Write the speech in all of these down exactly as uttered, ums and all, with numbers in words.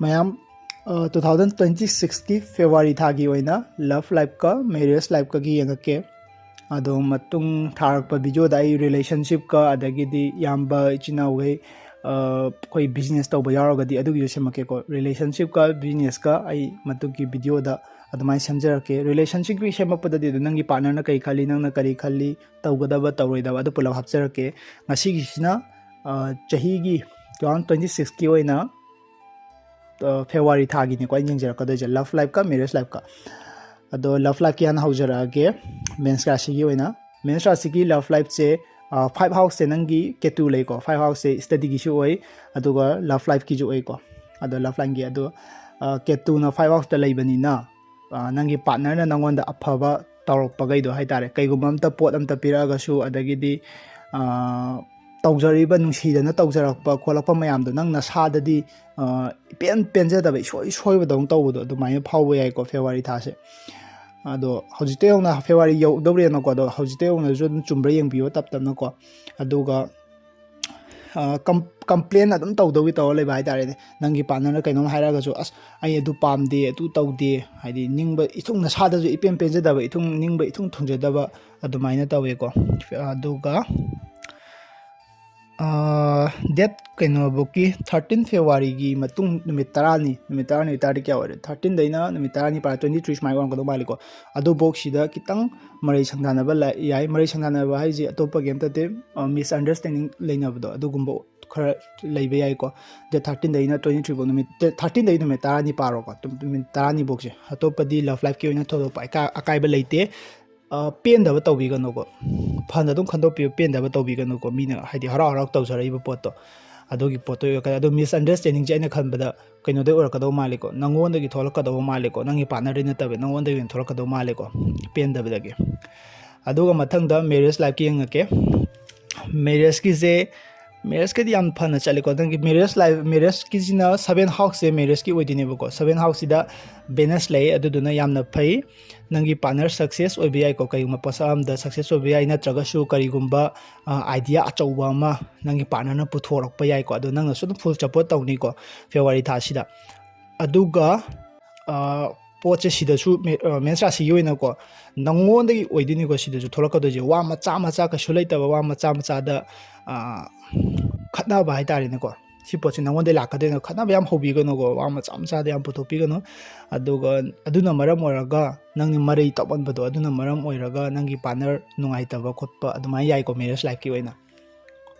ꯃꯌꯥꯝ, two thousand twenty ꯁꯤꯛꯁꯀꯤ February ꯊꯥꯒꯤ ꯑꯣꯏꯅ ꯂꯚ ꯂꯥꯏꯐꯀ ꯃꯦꯔꯤꯌꯦꯖ ꯂꯥꯏꯐꯀꯒꯤ ꯌꯦꯡꯉꯛꯀꯦ꯫ ꯑꯗꯣ ꯃꯇꯨꯡ ꯊꯥꯔꯛꯄ ꯚꯤꯗꯤꯑꯣꯗ ꯑꯩ ꯔꯤꯂꯦꯁꯟꯁꯤꯞꯀ, ꯑꯗꯒꯤꯗꯤ ꯏꯌꯥꯝꯕ ꯏꯆꯤꯟ ꯏꯅꯥꯎꯈꯩ, ꯑ, ꯑꯩꯈꯣꯏ ꯕꯤꯖꯤꯅꯦꯁ ꯇꯧꯕ ꯌꯥꯎꯔꯒꯗꯤ ꯑꯗꯨꯒꯤꯁꯨ ꯁꯦꯝꯃꯛꯀꯦꯀꯣ꯫ ꯔꯤꯂꯦꯁꯟꯁꯤꯞꯀ ꯕꯤꯖꯤꯅꯦꯁꯀ ꯑꯩ ꯃꯇꯨꯡꯒꯤ ꯚꯤꯗꯤꯑꯣꯗ ꯑꯗꯨꯃꯥꯏꯅ ꯁꯦꯝꯖꯔꯛꯀꯦ꯫ ꯔꯤꯂꯦꯁꯟꯁꯤꯞꯀꯤ ꯁꯦꯝꯃꯛꯄꯗꯗꯤ ꯑꯗꯨ ꯅꯪꯒꯤ ꯄꯥꯔꯠꯅꯔꯅ ꯀꯔꯤ ꯈꯜꯂꯤ, ꯅꯪꯅ ꯀꯔꯤ ꯈꯜꯂꯤ, ꯇꯧꯒꯗꯕ ꯇꯧꯔꯣꯏꯗꯕ ꯑꯗꯨ ꯄꯨꯂꯞ ꯍꯥꯞꯆꯔꯛꯀꯦ꯫ ꯉꯁꯤꯒꯤꯁꯤꯅ, ꯑ, ꯆꯍꯤꯒꯤ ꯇꯨ ꯊꯥꯎꯖꯟ ꯇ꯭ꯋꯦꯟꯇꯤ ꯁꯤꯛꯁꯀꯤ ꯑꯣꯏꯅ, ꯑ, ꯐꯦꯕ꯭ꯔꯨꯋꯥꯔꯤ ꯊꯥꯒꯤꯅꯤꯀꯣ ꯑꯩꯅ ꯌꯦꯡꯖꯔꯛꯀꯗꯣꯏꯁꯦ, ꯂꯚ ꯂꯥꯏꯐꯀ ꯃꯦꯔꯤꯌꯦꯖ ꯂꯥꯏꯐꯀ꯫ ꯑꯗꯣ ꯂꯚ ꯂꯥꯏꯐꯀꯤ ꯍꯥꯟꯅ ꯍꯧꯖꯔꯛꯑꯒꯦ꯫ ꯃꯦꯟꯁ ꯔꯥꯁꯤꯒꯤ ꯑꯣꯏꯅ, ꯃꯦꯟꯁ ꯔꯥꯁꯤꯒꯤ ꯂꯚ ꯂꯥꯏꯐꯁꯦ, ꯑ, ꯐꯥꯏꯚ ꯍꯥꯎꯁꯁꯦ ꯅꯪꯒꯤ ꯀꯦꯇꯨ ꯂꯩꯀꯣ, ꯐꯥꯏꯚ ꯍꯥꯎꯁꯁꯦ ꯁ꯭ꯇꯗꯤꯒꯤꯁꯨ ꯑꯣꯏ, ꯑꯗꯨꯒ ꯂꯚ ꯂꯥꯏꯐꯀꯤꯁꯨ ꯑꯣꯏꯀꯣ꯫ ꯑꯗꯣ ꯂꯚ ꯂꯥꯏꯟꯒꯤ ꯑꯗꯣ, ꯑ, ꯀꯦꯇꯨꯅ ꯐꯥꯏꯚ ꯍꯥꯎꯁꯇ ꯂꯩꯕꯅꯤꯅ, ꯑ, ꯅꯪꯒꯤ ꯄꯥꯔꯠꯅꯔꯅ ꯅꯪꯉꯣꯟꯗ ꯑꯐꯕ ꯇꯧꯔꯛꯄꯈꯩꯗꯣ ꯍꯥꯏꯇꯥꯔꯦ, ꯀꯩꯒꯨꯝꯕ ꯑꯝꯇ ꯄꯣꯠ ꯑꯝꯇ ꯄꯤꯔꯛꯑꯒꯁꯨ, ꯑꯗꯒꯤꯗꯤ, ꯑ, ꯇꯧꯖꯔꯤꯕ, ꯅꯨꯡꯁꯤꯗꯅ ꯇꯧꯖꯔꯛꯄ ꯈꯣꯠꯂꯛꯄ ꯃꯌꯥꯝꯗꯣ ꯅꯪ ꯅꯁꯥꯗꯗꯤ, ꯑ, ꯏꯄꯦꯟ ꯄꯦꯟꯖꯗꯕ, ꯏꯁꯣꯏ ꯁꯣꯏꯕꯗꯧꯅ ꯇꯧꯕꯗꯣ ꯑꯗꯨꯃꯥꯏꯅ ꯐꯥꯎꯕ ꯌꯥꯏꯀꯣ ꯐꯦꯕ꯭ꯔꯨꯋꯥꯔꯤ ꯊꯥꯁꯦ꯫ ꯑꯗꯣ ꯍꯧꯖꯤꯛꯇ ꯌꯧꯅ ꯐꯦꯕ꯭ꯔꯨꯋꯥꯔꯤ ꯌꯧꯗꯧꯔꯦꯅꯀꯣ, ꯑꯗꯣ ꯍꯧꯖꯤꯛꯇ ꯌꯧꯅꯁꯨ ꯑꯗꯨꯝ ꯆꯨꯝꯕ꯭ꯔꯥ ꯌꯦꯡꯕꯤꯌꯣ ꯇꯞ ꯇꯞꯅꯀꯣ꯫ ꯑꯗꯨꯒ, ꯑ, ꯀꯝ-, ꯀꯝꯄ꯭ꯂꯦꯟ ꯑꯗꯨꯝ ꯇꯧꯗꯧꯒꯤ ꯇꯧꯔ ꯂꯩꯕ ꯍꯥꯏꯇꯥꯔꯦꯅꯦ꯫ ꯅꯪꯒꯤ ꯄꯥꯔꯠꯅꯔꯅ ꯀꯩꯅꯣꯝ ꯍꯥꯏꯔꯛꯑꯒꯁꯨ, "ꯑꯁ, ꯑꯩ ꯑꯗꯨ ꯄꯥꯝꯗꯦ, ꯑꯗꯨ ꯇꯧꯗꯦ", ꯍꯥꯏꯗꯤ ꯅꯤꯡꯕ, ꯏꯊꯨꯡ ꯅꯁꯥꯗꯁꯨ ꯏꯄꯦꯟ ꯄꯦꯟꯖꯗꯕ, ꯏꯊꯨꯡ ꯅꯤꯡꯕ ꯏꯊꯨꯡ ꯊꯨꯡꯖꯗꯕ ꯑꯗꯨꯃꯥꯏꯅ ꯇꯧꯋꯦꯀꯣ꯫ ꯑꯗꯨꯒ, ꯑ, ꯗꯦꯠ ꯀꯩꯅꯣꯐꯧꯀꯤ, ꯊꯥꯔꯇꯤꯟ ꯐꯦꯕ꯭ꯔꯨꯋꯥꯔꯤꯒꯤ ꯃꯇꯨꯡ ꯅꯨꯃꯤꯠ ꯇꯔꯥꯅꯤ, ꯅꯨꯃꯤꯠ ꯇꯔꯥꯅꯤ ꯑꯣꯏꯇꯥꯔꯗꯤ ꯀꯌꯥ ꯑꯣꯏꯔꯦ? ꯊꯥꯔꯇꯤꯟꯗꯩꯅ ꯅꯨꯃꯤꯠ ꯇꯔꯥꯅꯤ ꯄꯥꯔ ꯇ꯭ꯋꯦꯟꯇꯤ ꯊ꯭ꯔꯤ ꯁꯨꯃꯥꯏꯅ ꯑꯣꯏꯔꯝꯒꯗꯧ ꯃꯥꯜꯂꯤꯀꯣ꯫ ꯑꯗꯨꯐꯧꯁꯤꯗ ꯈꯤꯇꯪ ꯃꯔꯩ ꯁꯪꯊꯅꯕ ꯂ-, ꯌꯥꯏ꯫ ꯃꯔꯩ ꯁꯪꯊꯅꯕ ꯍꯥꯏꯁꯦ ꯑꯇꯣꯞꯄ ꯀꯩꯝ ꯅꯠꯇꯦ, ꯑ, ꯃꯤꯁꯑꯟꯗꯔꯁꯇꯦꯟꯗꯤꯡ ꯂꯩꯅꯕꯗꯣ ꯑꯗꯨꯒꯨꯝꯕ ꯈꯔ ꯂꯩꯕ ꯌꯥꯏꯀꯣ꯫ ꯗꯦꯠ ꯊꯥꯔꯇꯤꯟꯗꯩꯅ ꯇ꯭ꯋꯦꯟꯇꯤ ꯊ꯭ꯔꯤ ꯐꯥꯎ, ꯅꯨꯃꯤꯠ, ꯗꯦꯠ ꯊꯥꯔꯇꯤꯟꯗꯩ ꯅꯨꯃꯤꯠ ꯇꯔꯥꯅꯤ ꯄꯥꯔꯣꯀꯣ, ꯇꯨꯝ-, ꯅꯨꯃꯤꯠ ꯇꯔꯥꯅꯤ ꯐꯥꯎꯁꯦ꯫ ꯑꯇꯣꯞꯄꯗꯤ ꯂꯚ ꯂꯥꯏꯐꯀꯤ ꯑꯣꯏꯅ ꯊꯣꯏꯗꯣꯛꯄ ꯑꯀꯥ-, ꯑꯀꯥꯏꯕ ꯂꯩꯇꯦ꯫ ꯑ, ꯄꯦꯟꯗꯕ ꯇꯧꯕꯤꯒꯅꯨꯀꯣ꯫ ꯐꯅ ꯑꯗꯨꯝ ꯈꯟꯗꯣꯛꯄꯤꯌꯨ, ꯄꯦꯟꯗꯕ ꯇꯧꯕꯤꯒꯅꯨꯀꯣ꯫ ꯃꯤꯅ ꯍꯥꯏꯗꯤ ꯍꯔꯥꯎ ꯍꯔꯥꯎ ꯇꯧꯖꯔꯛꯏꯕ ꯄꯣꯠꯇꯣ ꯑꯗꯨꯒꯤ ꯄꯣꯠꯇꯣ ꯑꯣꯏꯔꯛꯀꯅꯤ꯫ ꯑꯗꯣ ꯃꯤꯁꯑꯟꯗꯔꯁꯇꯦꯟꯗꯤꯡꯁꯦ ꯑꯩꯅ ꯈꯟꯕꯗ ꯀꯩꯅꯣꯗꯩ ꯑꯣꯏꯔꯛꯀꯗꯧ ꯃꯥꯜꯂꯤꯀꯣ, ꯅꯪꯉꯣꯟꯗꯒꯤ ꯊꯣꯛꯂꯛꯀꯗꯧꯕ ꯃꯥꯜꯂꯤꯀꯣ, ꯅꯪꯒꯤ ꯄꯥꯔꯠꯅꯔꯗꯩ ꯅꯠꯇꯕ ꯅꯪꯉꯣꯟꯗꯒꯤ ꯑꯣꯏꯅ ꯊꯣꯛꯂꯛꯀꯗꯧ ꯃꯥꯜꯂꯤꯀꯣ, ꯄꯦꯟꯗꯕꯗꯒꯤ꯫ ꯑꯗꯨꯒ ꯃꯊꯪꯗ ꯃꯦꯔꯤꯌꯦꯖ ꯂꯥꯏꯐꯀꯤ ꯌꯦꯡꯉꯛꯀꯦ꯫ ꯃꯦꯔꯤꯌꯦꯖꯀꯤꯁꯦ ꯃꯦꯔꯦꯖꯀꯤꯗꯤ ꯌꯥꯝ ꯐꯅ ꯆꯠꯂꯦꯀꯣ꯫ ꯅꯪꯒꯤ ꯃꯦꯔꯦꯖ ꯂꯥꯏꯐ, ꯃꯦꯔꯦꯖꯀꯤꯁꯤꯅ ꯁꯕꯦꯟ ꯍꯥꯎꯁꯁꯦ ꯃꯦꯔꯦꯖꯀꯤ ꯑꯣꯏꯗꯣꯏꯅꯦꯕꯀꯣ꯫ ꯁꯕꯦꯟ ꯍꯥꯎꯁꯁꯤꯗ ꯚꯦꯅꯁ ꯂꯩ, ꯑꯗꯨꯗꯨꯅ ꯌꯥꯝꯅ ꯐꯩ꯫ ꯅꯪꯒꯤ ꯄꯥꯔꯠꯅꯔ ꯁꯛꯁꯦꯁ ꯑꯣꯏꯕ ꯌꯥꯏꯀꯣ꯫ ꯀꯩꯒꯨꯝꯕ ꯄꯣꯠꯁꯛ ꯑꯃꯗ ꯁꯛꯁꯦꯁ ꯑꯣꯏꯕ ꯌꯥꯏ, ꯅꯠꯇ꯭ꯔꯒꯁꯨ ꯀꯔꯤꯒꯨꯝꯕ ꯑꯥꯏꯗꯤꯌꯥ ꯑꯆꯧꯕ ꯑꯃ ꯅꯪꯒꯤ ꯄꯥꯔꯠꯅꯔꯅ ꯄꯨꯊꯣꯔꯛꯄ ꯌꯥꯏꯀꯣ꯫ ꯑꯗꯣ ꯅꯪꯅꯁꯨ ꯑꯗꯨꯝ ꯐꯨꯜ ꯁꯞꯄꯣꯔꯠ ꯇꯧꯅꯤꯀꯣ ꯐꯦꯕꯋꯥꯔꯤ ꯊꯥꯁꯤꯗ꯫ ꯑꯗꯨꯒ ꯄꯣꯠꯁꯦ ꯁꯤꯗꯁꯨ ꯃꯦꯟꯁ ꯔꯥꯁꯤꯒꯤ ꯑꯣꯏꯅꯀꯣ, ꯅꯪꯉꯣꯟꯗꯒꯤ ꯑꯣꯏꯗꯣꯏꯅꯤꯀꯣ ꯁꯤꯗꯁꯨ ꯊꯣꯛꯂꯛꯀꯗꯣꯏꯁꯦ꯫ ꯋꯥ ꯃꯆꯥ ꯃꯆꯥ, ꯀꯩꯁꯨ ꯂꯩꯇꯕ ꯋꯥ ꯃꯆꯥ ꯃꯆꯥꯗ ꯈꯠꯅꯕ ꯍꯥꯏꯇꯥꯔꯦꯅꯦꯀꯣ꯫ ꯁꯤ ꯄꯣꯠꯁꯦ ꯅꯪꯉꯣꯟꯗ ꯂꯥꯛꯀꯗꯣꯏꯅꯣ, ꯈꯠꯅꯕ ꯌꯥꯝ ꯍꯧꯕꯤꯒꯅꯨꯀꯣ, ꯋꯥ ꯃꯆꯥ ꯃꯆꯥꯗ ꯌꯥꯝ ꯄꯨꯊꯣꯛꯄꯤꯒꯅꯨ꯫ ꯑꯗꯨꯒ ꯑꯗꯨꯅ ꯃꯔꯝ ꯑꯣꯏꯔꯒ ꯅꯪꯅ ꯃꯔꯩ ꯇꯧꯃꯟꯕꯗꯣ, ꯑꯗꯨꯅ ꯃꯔꯝ ꯑꯣꯏꯔꯒ ꯅꯪꯒꯤ ꯄꯥꯔꯠꯅꯔ ꯅꯨꯡꯉꯥꯏꯇꯕ ꯈꯣꯠꯄ ꯑꯗꯨꯃꯥꯏꯅ ꯌꯥꯏꯀꯣ ꯃꯦꯔꯦꯖ ꯂꯥꯏꯐꯀꯤ ꯑꯣꯏꯅ꯫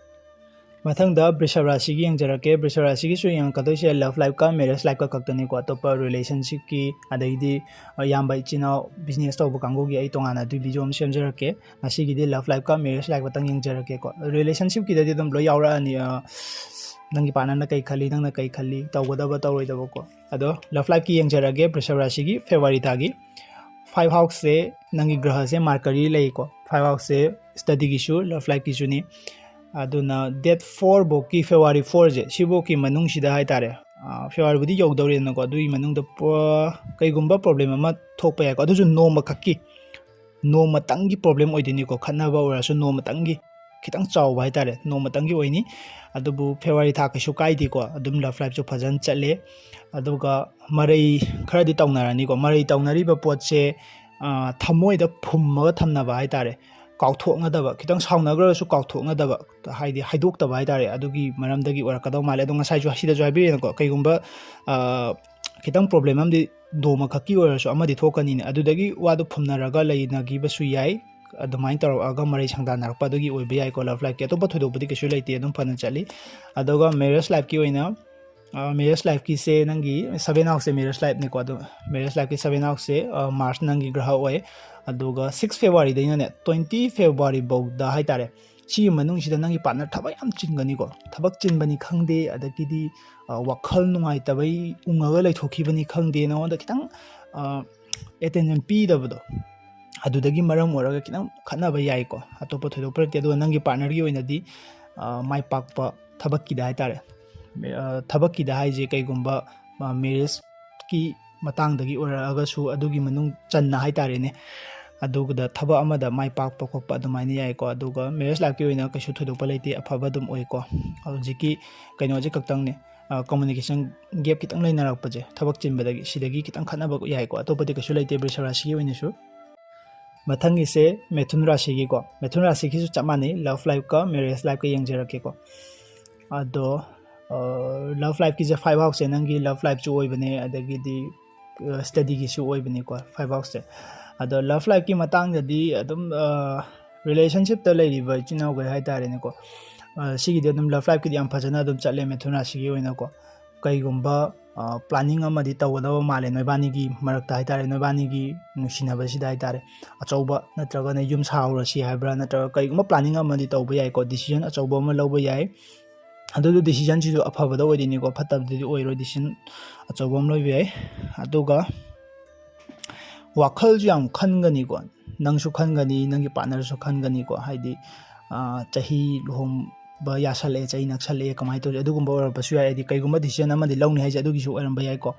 ꯃꯊꯪꯗ ꯕ꯭ꯔꯤꯁꯚ ꯔꯥꯁꯤꯒꯤ ꯌꯦꯡꯖꯔꯛꯀꯦ꯫ ꯕ꯭ꯔꯤꯁꯚ ꯔꯥꯁꯤꯒꯤꯁꯨ ꯌꯦꯡꯉꯛꯀꯗꯣꯏꯁꯦ ꯂꯚ ꯂꯥꯏꯐꯀ ꯃꯦꯔꯦꯖ ꯂꯥꯏꯐꯀ ꯈꯛꯇꯅꯤꯀꯣ꯫ ꯑꯇꯣꯞꯄ ꯔꯤꯂꯦꯁꯟꯁꯤꯞꯀꯤ, ꯑꯗꯩꯗꯤ ꯏꯌꯥꯝꯕ ꯏꯆꯤꯟ ꯏꯅꯥꯎ ꯕꯤꯖꯤꯅꯦꯁ ꯇꯧꯕ ꯀꯥꯡꯕꯨꯒꯤ ꯑꯩ ꯇꯣꯉꯥꯟꯅ ꯑꯗꯨꯒꯤ ꯚꯤꯗꯤꯑꯣ ꯑꯃ ꯁꯦꯝꯖꯔꯛꯀꯦ꯫ ꯉꯁꯤꯒꯤꯗꯤ ꯂꯚ ꯂꯥꯏꯐꯀ ꯃꯦꯔꯦꯖ ꯂꯥꯏꯐ ꯈꯛꯇꯪ ꯌꯦꯡꯖꯔꯛꯀꯦꯀꯣ꯫ ꯔꯤꯂꯦꯁꯟꯁꯤꯞꯀꯤꯗꯗꯤ ꯑꯗꯨꯝ ꯂꯣꯏ ꯌꯥꯎꯔꯛꯑꯅꯤ꯫ ꯅꯪꯒꯤ ꯄꯥꯔꯠꯅꯔꯅ ꯀꯩ ꯈꯜꯂꯤ, ꯅꯪꯅ ꯀꯩ ꯈꯜꯂꯤ, ꯇꯧꯒꯗꯕ ꯇꯧꯔꯣꯏꯗꯕꯀꯣ꯫ ꯑꯗꯣ ꯂꯚ ꯂꯥꯏꯐꯀꯤ ꯌꯦꯡꯖꯔꯛꯑꯒꯦ꯫ ꯕ꯭ꯔꯤꯁꯚ ꯔꯥꯁꯤꯒꯤ ꯐꯦꯕꯋꯥꯔꯤ ꯊꯥꯒꯤ ꯐꯥꯏꯚ ꯍꯥꯎꯁꯁꯦ, ꯅꯪꯒꯤ ꯒ꯭ꯔꯍꯁꯦ ꯃꯥꯔꯀꯔꯤ ꯂꯩꯀꯣ꯫ ꯐꯥꯏꯚ ꯍꯥꯎꯁꯁꯦ ꯁ꯭ꯇꯗꯤꯒꯤꯁꯨ ꯂꯚ ꯂꯥꯏꯐꯀꯤꯁꯨꯅꯤ꯫ ꯑꯗꯨꯅ ꯗꯦꯠ ꯐꯣꯔ ꯐꯥꯎꯀꯤ, ꯐꯦꯕꯋꯥꯔꯤ ꯐꯣꯔꯁꯦ, ꯁꯤꯐꯥꯎꯀꯤ ꯃꯅꯨꯡꯁꯤꯗ ꯍꯥꯏꯇꯥꯔꯦ, ꯐꯦꯕꯋꯥꯔꯤꯕꯨꯗꯤ ꯌꯧꯗꯧꯔꯦꯗꯅꯀꯣ꯫ ꯑꯗꯨꯒꯤ ꯃꯅꯨꯡꯗ ꯄꯣ-, ꯀꯩꯒꯨꯝꯕ ꯄ꯭ꯔꯣꯕ꯭ꯂꯦꯝ ꯑꯃ ꯊꯣꯛꯄ ꯌꯥꯏꯀꯣ꯫ ꯑꯗꯨꯁꯨ ꯅꯣꯡꯃꯈꯛꯀꯤ, ꯅꯣꯡꯃꯇꯪꯒꯤ ꯄ꯭ꯔꯣꯕ꯭ꯂꯦꯝ ꯑꯣꯏꯗꯣꯏꯅꯤꯀꯣ꯫ ꯈꯠꯅꯕ ꯑꯣꯏꯔꯁꯨ ꯅꯣꯡꯃꯇꯪꯒꯤ, ꯈꯤꯇꯪ ꯆꯥꯎꯕ ꯍꯥꯏꯇꯥꯔꯦ, ꯅꯣꯡꯃꯇꯪꯒꯤ ꯑꯣꯏꯅꯤ꯫ ꯑꯗꯨꯕꯨ ꯐꯦꯕꯋꯥꯔꯤ ꯊꯥ ꯀꯩꯁꯨ ꯀꯥꯏꯗꯦꯀꯣ꯫ ꯑꯗꯨꯝ ꯂꯚ ꯂꯥꯏꯐꯁꯨ ꯐꯖꯅ ꯆꯠꯂꯦ꯫ ꯑꯗꯨꯒ ꯃꯔꯩ ꯈꯔꯗꯤ ꯇꯧꯅꯔꯅꯤꯀꯣ꯫ ꯃꯔꯩ ꯇꯧꯅꯔꯤꯕ ꯄꯣꯠꯁꯦ ꯊꯃꯣꯏꯗ ꯐꯨꯝꯃꯒ ꯊꯝꯅꯕ ꯍꯥꯏꯇꯥꯔꯦ꯫ ꯀꯥꯎꯊꯣꯛꯅꯗꯕ, ꯈꯤꯇꯪ ꯁꯥꯎꯅꯈ꯭ꯔꯁꯨ ꯀꯥꯎꯊꯣꯛꯅꯗꯕ, ꯍꯥꯏꯗꯤ ꯍꯥꯏꯗꯣꯛꯇꯕ ꯍꯥꯏꯇꯥꯔꯦ꯫ ꯑꯗꯨꯒꯤ ꯃꯔꯝꯗꯒꯤ ꯑꯣꯏꯔꯛꯀꯗꯧ ꯃꯥꯜꯂꯦ꯫ ꯑꯗꯣ ꯉꯁꯥꯏꯁꯨ ꯁꯤꯗꯁꯨ ꯍꯥꯏꯕꯤꯔꯦꯅꯀꯣ, ꯀꯩꯒꯨꯝꯕ ꯈꯤꯇꯪ ꯄ꯭ꯔꯣꯕ꯭ꯂꯦꯝ ꯑꯃꯗꯤ ꯅꯣꯡꯃꯈꯛꯀꯤ ꯑꯣꯏꯔꯁꯨ ꯑꯃꯗꯤ ꯊꯣꯛꯀꯅꯤꯅꯦ꯫ ꯑꯗꯨꯗꯒꯤ ꯋꯥꯗꯨ ꯐꯨꯝꯅꯔꯒ ꯂꯩꯅꯈꯤꯕꯁꯨ ꯌꯥꯏ꯫ ꯑꯗꯨꯃꯥꯏꯅ ꯇꯧꯔꯛꯑꯒ ꯃꯔꯩ ꯁꯪꯗꯥꯅꯔꯛꯄ ꯑꯗꯨꯒꯤ ꯑꯣꯏꯕ ꯌꯥꯏꯀꯣ꯫ ꯂꯚ ꯂꯥꯏꯐꯀꯤ ꯑꯇꯣꯞꯄ ꯊꯣꯏꯗꯣꯛꯄꯗꯤ ꯀꯩꯁꯨ ꯂꯩꯇꯦ, ꯑꯗꯨꯝ ꯐꯅ ꯆꯠꯂꯤ꯫ ꯑꯗꯨꯒ ꯃꯦꯔꯦꯖ ꯂꯥꯏꯐꯀꯤ ꯑꯣꯏꯅ, ꯃꯦꯔꯦꯖ ꯂꯥꯏꯐꯀꯤꯁꯦ ꯅꯪꯒꯤ ꯁꯕꯦꯟ ꯍꯥꯎꯁꯁꯦ ꯃꯦꯔꯦꯖ ꯂꯥꯏꯐꯅꯤꯀꯣ꯫ ꯑꯗꯣ ꯃꯦꯔꯦꯖ ꯂꯥꯏꯐꯀꯤ ꯁꯕꯦꯟ ꯍꯥꯎꯁꯁꯦ ꯃꯥꯔꯁ ꯅꯪꯒꯤ ꯒ꯭ꯔꯍ ꯑꯣꯏ꯫ ꯑꯗꯨꯒ ꯁꯤꯛꯁ ꯐꯦꯕꯋꯥꯔꯤꯗꯩꯅꯅꯦ ꯇ꯭ꯋꯦꯟꯇꯤ ꯐꯦꯕꯋꯥꯔꯤ ꯐꯥꯎꯗ ꯍꯥꯏꯇꯥꯔꯦ, ꯁꯤꯒꯤ ꯃꯅꯨꯡꯁꯤꯗ ꯅꯪꯒꯤ ꯄꯥꯔꯠꯅꯔ ꯊꯕꯛ ꯌꯥꯝ ꯆꯤꯟꯒꯅꯤꯀꯣ꯫ ꯊꯕꯛ ꯆꯤꯟꯕꯅꯤ ꯈꯪꯗꯦ, ꯑꯗꯒꯤꯗꯤ ꯋꯥꯈꯜ ꯅꯨꯡꯉꯥꯏꯇꯕꯩ ꯎꯡꯉꯒ ꯂꯩꯊꯣꯛꯈꯤꯕꯅꯤ ꯈꯪꯗꯦ, ꯅꯉꯣꯟꯗ ꯈꯤꯇꯪ ꯑꯦꯇꯦꯟꯁꯟ ꯄꯤꯗꯕꯗꯣ, ꯑꯗꯨꯗꯒꯤ ꯃꯔꯝ ꯑꯣꯏꯔꯒ ꯈꯤꯇꯪ ꯈꯠꯅꯕ ꯌꯥꯏꯀꯣ꯫ ꯑꯇꯣꯞꯄ ꯊꯣꯏꯗꯣꯛꯄ ꯂꯩꯇꯦ꯫ ꯑꯗꯨꯒ ꯅꯪꯒꯤ ꯄꯥꯔꯠꯅꯔꯒꯤ ꯑꯣꯏꯅꯗꯤ ꯃꯥꯏ ꯄꯥꯛꯄ ꯊꯕꯛꯀꯤꯗ ꯍꯥꯏꯇꯥꯔꯦ꯫ ꯊꯕꯛꯀꯤꯗ ꯍꯥꯏꯁꯦ ꯀꯩꯒꯨꯝꯕ ꯃꯦꯔꯦꯖꯀꯤ ꯃꯇꯥꯡꯗꯒꯤ ꯑꯣꯏꯔꯛꯑꯒꯁꯨ ꯑꯗꯨꯒꯤ ꯃꯅꯨꯡ ꯆꯟꯅ ꯍꯥꯏꯇꯥꯔꯦꯅꯦ, ꯑꯗꯨꯒꯗ ꯊꯕꯛ ꯑꯃꯗ ꯃꯥꯏ ꯄꯥꯛꯄ ꯈꯣꯠꯄ ꯑꯗꯨꯃꯥꯏꯅ ꯌꯥꯏꯀꯣ꯫ ꯑꯗꯨꯒ ꯃꯦꯔꯦꯖ ꯂꯥꯏꯐꯀꯤ ꯑꯣꯏꯅ ꯀꯩꯁꯨ ꯊꯣꯏꯗꯣꯛꯄ ꯂꯩꯇꯦ, ꯑꯐꯕ ꯑꯗꯨꯝ ꯑꯣꯏꯀꯣ꯫ ꯍꯧꯖꯤꯛꯀꯤ ꯀꯩꯅꯣꯁꯦ ꯈꯛꯇꯪꯅꯦ, ꯀꯝꯃꯨꯅꯤꯀꯦꯁꯟ ꯒꯦꯞ ꯈꯤꯇꯪ ꯂꯩꯅꯔꯛꯄꯁꯦ ꯊꯕꯛ ꯆꯤꯟꯕꯗꯒꯤ, ꯁꯤꯗꯒꯤ ꯈꯤꯇꯪ ꯈꯠꯅꯕ ꯌꯥꯏꯀꯣ꯫ ꯑꯇꯣꯞꯄꯗꯤ ꯀꯩꯁꯨ ꯂꯩꯇꯦ ꯕ꯭ꯔꯤꯁ ꯔꯥꯁꯤꯒꯤ ꯑꯣꯏꯅꯁꯨ꯫ ꯃꯊꯪꯒꯤꯁꯦ ꯃꯦꯊꯨꯟ ꯔꯥꯁꯤꯒꯤꯀꯣ꯫ ꯃꯦꯊꯨꯟ ꯔꯥꯁꯤꯒꯤꯁꯨ ꯆꯞ ꯃꯥꯟꯅꯩ, ꯂꯚ ꯂꯥꯏꯐꯀ ꯃꯦꯔꯦꯖ ꯂꯥꯏꯐꯀ ꯌꯦꯡꯖꯔꯛꯀꯦꯀꯣ꯫ ꯑꯗꯣ ꯂꯚ ꯂꯥꯏꯐꯀꯤꯁꯦ ꯐꯥꯏꯚ ꯍꯥꯎꯁꯁꯦ ꯅꯪꯒꯤ ꯂꯚ ꯂꯥꯏꯐꯁꯨ ꯑꯣꯏꯕꯅꯦ, ꯑꯗꯒꯤꯗꯤ ꯁ꯭ꯇꯗꯤꯒꯤꯁꯨ ꯑꯣꯏꯕꯅꯤꯀꯣ ꯐꯥꯏꯚ ꯍꯥꯎꯁꯁꯦ꯫ ꯑꯗꯣ ꯂꯚ ꯂꯥꯏꯐꯀꯤ ꯃꯇꯥꯡꯗꯗꯤ ꯑꯗꯨꯝ ꯔꯤꯂꯦꯁꯟꯁꯤꯞꯇ ꯂꯩꯔꯤꯕ ꯏꯆꯤꯟ ꯏꯅꯥꯎꯈꯩ ꯍꯥꯏꯇꯥꯔꯦꯅꯦꯀꯣ, ꯁꯤꯒꯤꯗꯤ ꯑꯗꯨꯝ ꯂꯚ ꯂꯥꯏꯐꯀꯤꯗꯤ ꯌꯥꯝ ꯐꯖꯅ ꯑꯗꯨꯝ ꯆꯠꯂꯦ ꯃꯦꯊꯨꯟ ꯔꯥꯁꯤꯒꯤ ꯑꯣꯏꯅꯀꯣ꯫ ꯀꯩꯒꯨꯝꯕ ꯄ꯭ꯂꯥꯅꯤꯡ ꯑꯃꯗꯤ ꯇꯧꯒꯗꯕ ꯃꯥꯜꯂꯦ ꯅꯣꯏꯕꯥꯅꯤꯒꯤ ꯃꯔꯛꯇ ꯍꯥꯏꯇꯥꯔꯦ, ꯅꯣꯏꯕꯥꯅꯤꯒꯤ ꯅꯨꯡꯁꯤꯅꯕꯁꯤꯗ ꯍꯥꯏꯇꯥꯔꯦ꯫ ꯑꯆꯧꯕ ꯅꯠꯇ꯭ꯔꯒꯅ ꯌꯨꯝ ꯁꯥꯍꯧꯔꯁꯤ ꯍꯥꯏꯕ꯭ꯔꯥ, ꯅꯠꯇ꯭ꯔꯒ ꯀꯩꯒꯨꯝꯕ ꯄ꯭ꯂꯥꯅꯤꯡ ꯑꯃꯗꯤ ꯇꯧꯕ ꯌꯥꯏꯀꯣ, ꯗꯤꯁꯤꯖꯟ ꯑꯆꯧꯕ ꯑꯃ ꯂꯧꯕ ꯌꯥꯏ꯫ ꯑꯗꯨꯗꯣ ꯗꯤꯁꯤꯖꯟꯁꯤꯁꯨ ꯑꯐꯕꯗ ꯑꯣꯏꯗꯣꯏꯅꯤꯀꯣ, ꯐꯠꯇꯕꯗꯗꯤ ꯑꯣꯏꯔꯣꯏ, ꯗꯤꯁꯤꯖꯟ ꯑꯆꯧꯕ ꯑꯃ ꯂꯧꯕ ꯌꯥꯏ꯫ ꯑꯗꯨꯒ ꯋꯥꯈꯜꯁꯨ ꯌꯥꯝ ꯈꯟꯒꯅꯤꯀꯣ, ꯅꯪꯁꯨ ꯈꯟꯒꯅꯤ, ꯅꯪꯒꯤ ꯄꯥꯔꯠꯅꯔꯁꯨ ꯈꯟꯒꯅꯤꯀꯣ꯫ ꯍꯥꯏꯗꯤ ꯆꯍꯤ ꯂꯨꯍꯣꯡꯕ ꯌꯥꯁꯜꯂꯛꯑꯦ, ꯆꯍꯤ ꯅꯛꯁꯜꯂꯛꯑꯦ, ꯀꯃꯥꯏꯅ ꯇꯧꯔꯤ, ꯑꯗꯨꯒꯨꯝꯕ ꯑꯣꯏꯔꯝꯕꯁꯨ ꯌꯥꯏ꯫ ꯍꯥꯏꯗꯤ ꯀꯩꯒꯨꯝꯕ ꯗꯤꯁꯤꯖꯟ ꯑꯃꯗꯤ ꯂꯧꯅꯤ ꯍꯥꯏꯁꯦ ꯑꯗꯨꯒꯤꯁꯨ ꯑꯣꯏꯔꯝꯕ ꯌꯥꯏꯀꯣ꯫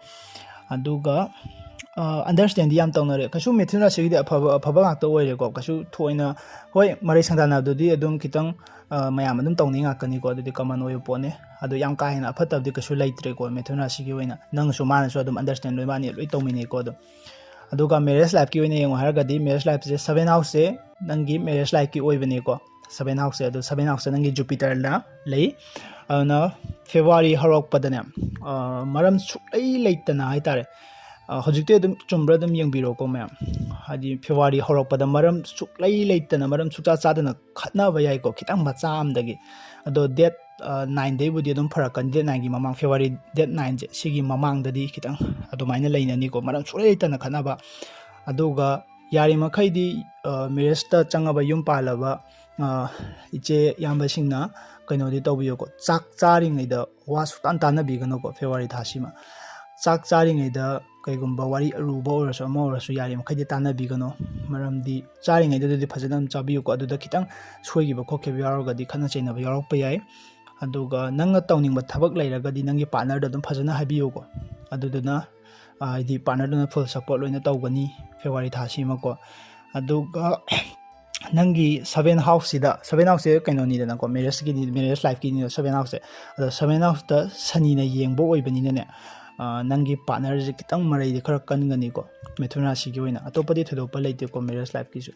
ꯑꯗꯨꯒ ꯑꯟꯗꯔꯁ꯭ꯇꯦꯟꯗꯤ ꯌꯥꯝ ꯇꯧꯅꯔꯦ꯫ ꯀꯩꯁꯨ ꯃꯦꯊꯨꯟ ꯔꯥꯁꯤꯒꯤꯗꯤ ꯑꯐꯕ ꯑꯐꯕ ꯉꯥꯛꯇ ꯑꯣꯏꯔꯦꯀꯣ꯫ ꯀꯩꯁꯨ ꯊꯣꯏꯅ, ꯍꯣꯏ, ꯃꯔꯩ ꯁꯪꯗꯥꯅꯕꯗꯨꯗꯤ ꯑꯗꯨꯝ ꯈꯤꯇꯪ ꯃꯌꯥꯝ ꯑꯗꯨꯝ ꯇꯧꯅꯩ ꯉꯥꯛꯇꯅꯤꯀꯣ꯫ ꯑꯗꯨꯗꯤ ꯀꯃꯟ ꯑꯣꯏꯕ ꯄꯣꯠꯅꯤ꯫ ꯑꯗꯣ ꯌꯥꯝ ꯀꯥ ꯍꯦꯟꯅ ꯑꯐꯠꯇꯕꯗꯤ ꯀꯩꯁꯨ ꯂꯩꯇ꯭ꯔꯦꯀꯣ ꯃꯦꯊꯨꯟ ꯔꯥꯁꯤꯒꯤ ꯑꯣꯏꯅ꯫ ꯅꯪꯁꯨ ꯃꯥꯅꯁꯨ ꯑꯗꯨꯝ ꯑꯟꯗꯔꯁ꯭ꯇꯦꯟ ꯂꯣꯏ ꯃꯥꯅꯤ, ꯂꯣꯏ ꯇꯧꯃꯤꯟꯅꯩꯀꯣ꯫ ꯑꯗꯨꯝ ꯑꯗꯨꯒ ꯃꯦꯔꯦꯖ ꯂꯥꯏꯐꯀꯤ ꯑꯣꯏꯅ ꯌꯦꯡꯉꯨ ꯍꯥꯏꯔꯒꯗꯤ ꯃꯦꯔꯦꯖ ꯂꯥꯏꯐꯁꯦ ꯁꯕꯦꯟ ꯍꯥꯎꯁꯁꯦ ꯅꯪꯒꯤ ꯃꯦꯔꯦꯖ ꯂꯥꯏꯐꯀꯤ ꯑꯣꯏꯕꯅꯤꯀꯣ꯫ ꯁꯕꯦꯟ ꯍꯥꯎꯁꯁꯦ, ꯑꯗꯣ ꯁꯕꯦꯟ ꯍꯥꯎꯁꯁꯦ ꯅꯪꯒꯤ ꯖꯨꯄꯤꯇꯔꯅ ꯂꯩ꯫ ꯑꯗꯨꯅ ꯐꯦꯕ꯭ꯔꯨꯋꯥꯔꯤ ꯍꯧꯔꯛꯄꯗꯅꯦ ꯃꯔꯝ ꯁꯨꯛꯂꯩ ꯂꯩꯇꯅ ꯍꯥꯏꯇꯥꯔꯦ꯫ ꯍꯧꯖꯤꯛꯇꯤ ꯑꯗꯨꯝ ꯆꯨꯝꯕ꯭ꯔꯥ ꯑꯗꯨꯝ ꯌꯦꯡꯕꯤꯔꯣꯀꯣ ꯃꯌꯥꯝ꯫ ꯍꯥꯏꯗꯤ ꯐꯦꯕ꯭ꯔꯨꯋꯥꯔꯤ ꯍꯧꯔꯛꯄꯗ ꯃꯔꯝ ꯁꯨꯛꯂꯩ ꯂꯩꯇꯅ, ꯃꯔꯝ ꯁꯨꯛꯆꯥ ꯆꯥꯗꯅ ꯈꯠꯅꯕ ꯌꯥꯏꯀꯣ, ꯈꯤꯇꯪ ꯃꯆꯥ ꯑꯃꯗꯒꯤ꯫ ꯑꯗꯣ ꯗꯦꯠ ꯅꯥꯏꯟꯗꯩꯕꯨꯗꯤ ꯑꯗꯨꯝ ꯐꯔꯛꯀꯅꯤ꯫ ꯗꯦꯠ ꯅꯥꯏꯟꯒꯤ ꯃꯃꯥꯡ, ꯐꯦꯕ꯭ꯔꯨꯋꯥꯔꯤ ꯗꯦꯠ ꯅꯥꯏꯟꯁꯦ, ꯁꯤꯒꯤ ꯃꯃꯥꯡꯗꯗꯤ ꯈꯤꯇꯪ ꯑꯗꯨꯃꯥꯏꯅ ꯂꯩꯅꯅꯤꯀꯣ, ꯃꯔꯝ ꯁꯨꯛꯂꯩ ꯂꯩꯇꯅ ꯈꯠꯅꯕ꯫ ꯑꯗꯨꯒ ꯌꯥꯔꯤꯃꯈꯩꯗꯤ ꯃꯦꯔꯦꯖꯇ ꯆꯪꯉꯕ, ꯌꯨꯝ ꯄꯥꯜꯂꯕ ꯏꯆꯦ ꯏꯌꯥꯝꯕꯁꯤꯡꯅ ꯀꯩꯅꯣꯗꯤ ꯇꯧꯕꯤꯌꯨꯀꯣ, ꯆꯥꯛ ꯆꯥꯔꯤꯉꯩꯗ ꯋꯥ ꯁꯨꯛꯇꯥꯟ ꯇꯥꯟꯅꯕꯤꯒꯅꯨꯀꯣ ꯐꯦꯕ꯭ꯔꯨꯋꯥꯔꯤ ꯊꯥꯁꯤꯃ꯫ ꯆꯥꯛ ꯆꯥꯔꯤꯉꯩꯗ ꯀꯩꯒꯨꯝꯕ ꯋꯥꯔꯤ ꯑꯔꯨꯕ ꯑꯣꯏꯔꯁꯨ ꯑꯃ ꯑꯣꯏꯔꯁꯨ ꯌꯥꯔꯤꯃꯈꯩꯗꯤ ꯇꯥꯟꯅꯕꯤꯒꯅꯨ꯫ ꯃꯔꯝꯗꯤ ꯆꯥꯔꯤꯉꯩꯗꯨꯗꯗꯤ ꯐꯖꯅ ꯑꯗꯨꯝ ꯆꯥꯕꯤꯌꯨꯀꯣ꯫ ꯑꯗꯨꯗ ꯈꯤꯇꯪ ꯁꯣꯏꯈꯤꯕ ꯈꯣꯠꯈꯤꯕ ꯌꯥꯎꯔꯒꯗꯤ ꯈꯠꯅ ꯆꯩꯅꯕ ꯌꯥꯎꯔꯛꯄ ꯌꯥꯏ꯫ ꯑꯗꯨꯒ ꯅꯪꯅ ꯇꯧꯅꯤꯡꯕ ꯊꯕꯛ ꯂꯩꯔꯒꯗꯤ ꯅꯪꯒꯤ ꯄꯥꯔꯠꯅꯔꯗ ꯑꯗꯨꯝ ꯐꯖꯅ ꯍꯥꯏꯕꯤꯌꯨꯀꯣ꯫ ꯑꯗꯨꯗꯨꯅ ꯍꯥꯏꯗꯤ ꯄꯥꯔꯠꯅꯔꯗꯨꯅ ꯐꯨꯜ ꯁꯞꯄꯣꯔꯠ ꯂꯣꯏꯅ ꯇꯧꯒꯅꯤ ꯐꯦꯕ꯭ꯔꯨꯋꯥꯔꯤ ꯊꯥꯁꯤꯃꯀꯣ꯫ ꯑꯗꯨꯒ ꯅꯪꯒꯤ ꯁꯕꯦꯟ ꯍꯥꯎꯁꯁꯤꯗ, ꯁꯕꯦꯟ ꯍꯥꯎꯁꯁꯦ ꯀꯩꯅꯣꯅꯤꯗꯅꯀꯣ, ꯃꯦꯔꯦꯖꯀꯤꯗꯤ, ꯃꯦꯔꯦꯖ ꯂꯥꯏꯐꯀꯤꯅꯤꯗꯅ ꯁꯕꯦꯟ ꯍꯥꯎꯁꯁꯦ꯫ ꯑꯗꯣ ꯁꯕꯦꯟ ꯍꯥꯎꯁꯇ ꯁꯅꯤꯅ ꯌꯦꯡꯕ ꯑꯣꯏꯕꯅꯤꯅꯅꯦ, ꯅꯪꯒꯤ ꯄꯥꯔꯠꯅꯔꯁꯦ ꯈꯤꯇꯪ ꯃꯔꯩꯗꯤ ꯈꯔ ꯀꯟꯒꯅꯤꯀꯣ ꯃꯤꯊꯨꯟ ꯔꯥꯁꯤꯒꯤ ꯑꯣꯏꯅ꯫ ꯑꯇꯣꯞꯄꯗꯤ ꯊꯣꯏꯗꯣꯛꯄ ꯂꯩꯇꯦꯀꯣ ꯃꯦꯔꯦꯖ ꯂꯥꯏꯐꯀꯤꯁꯨ꯫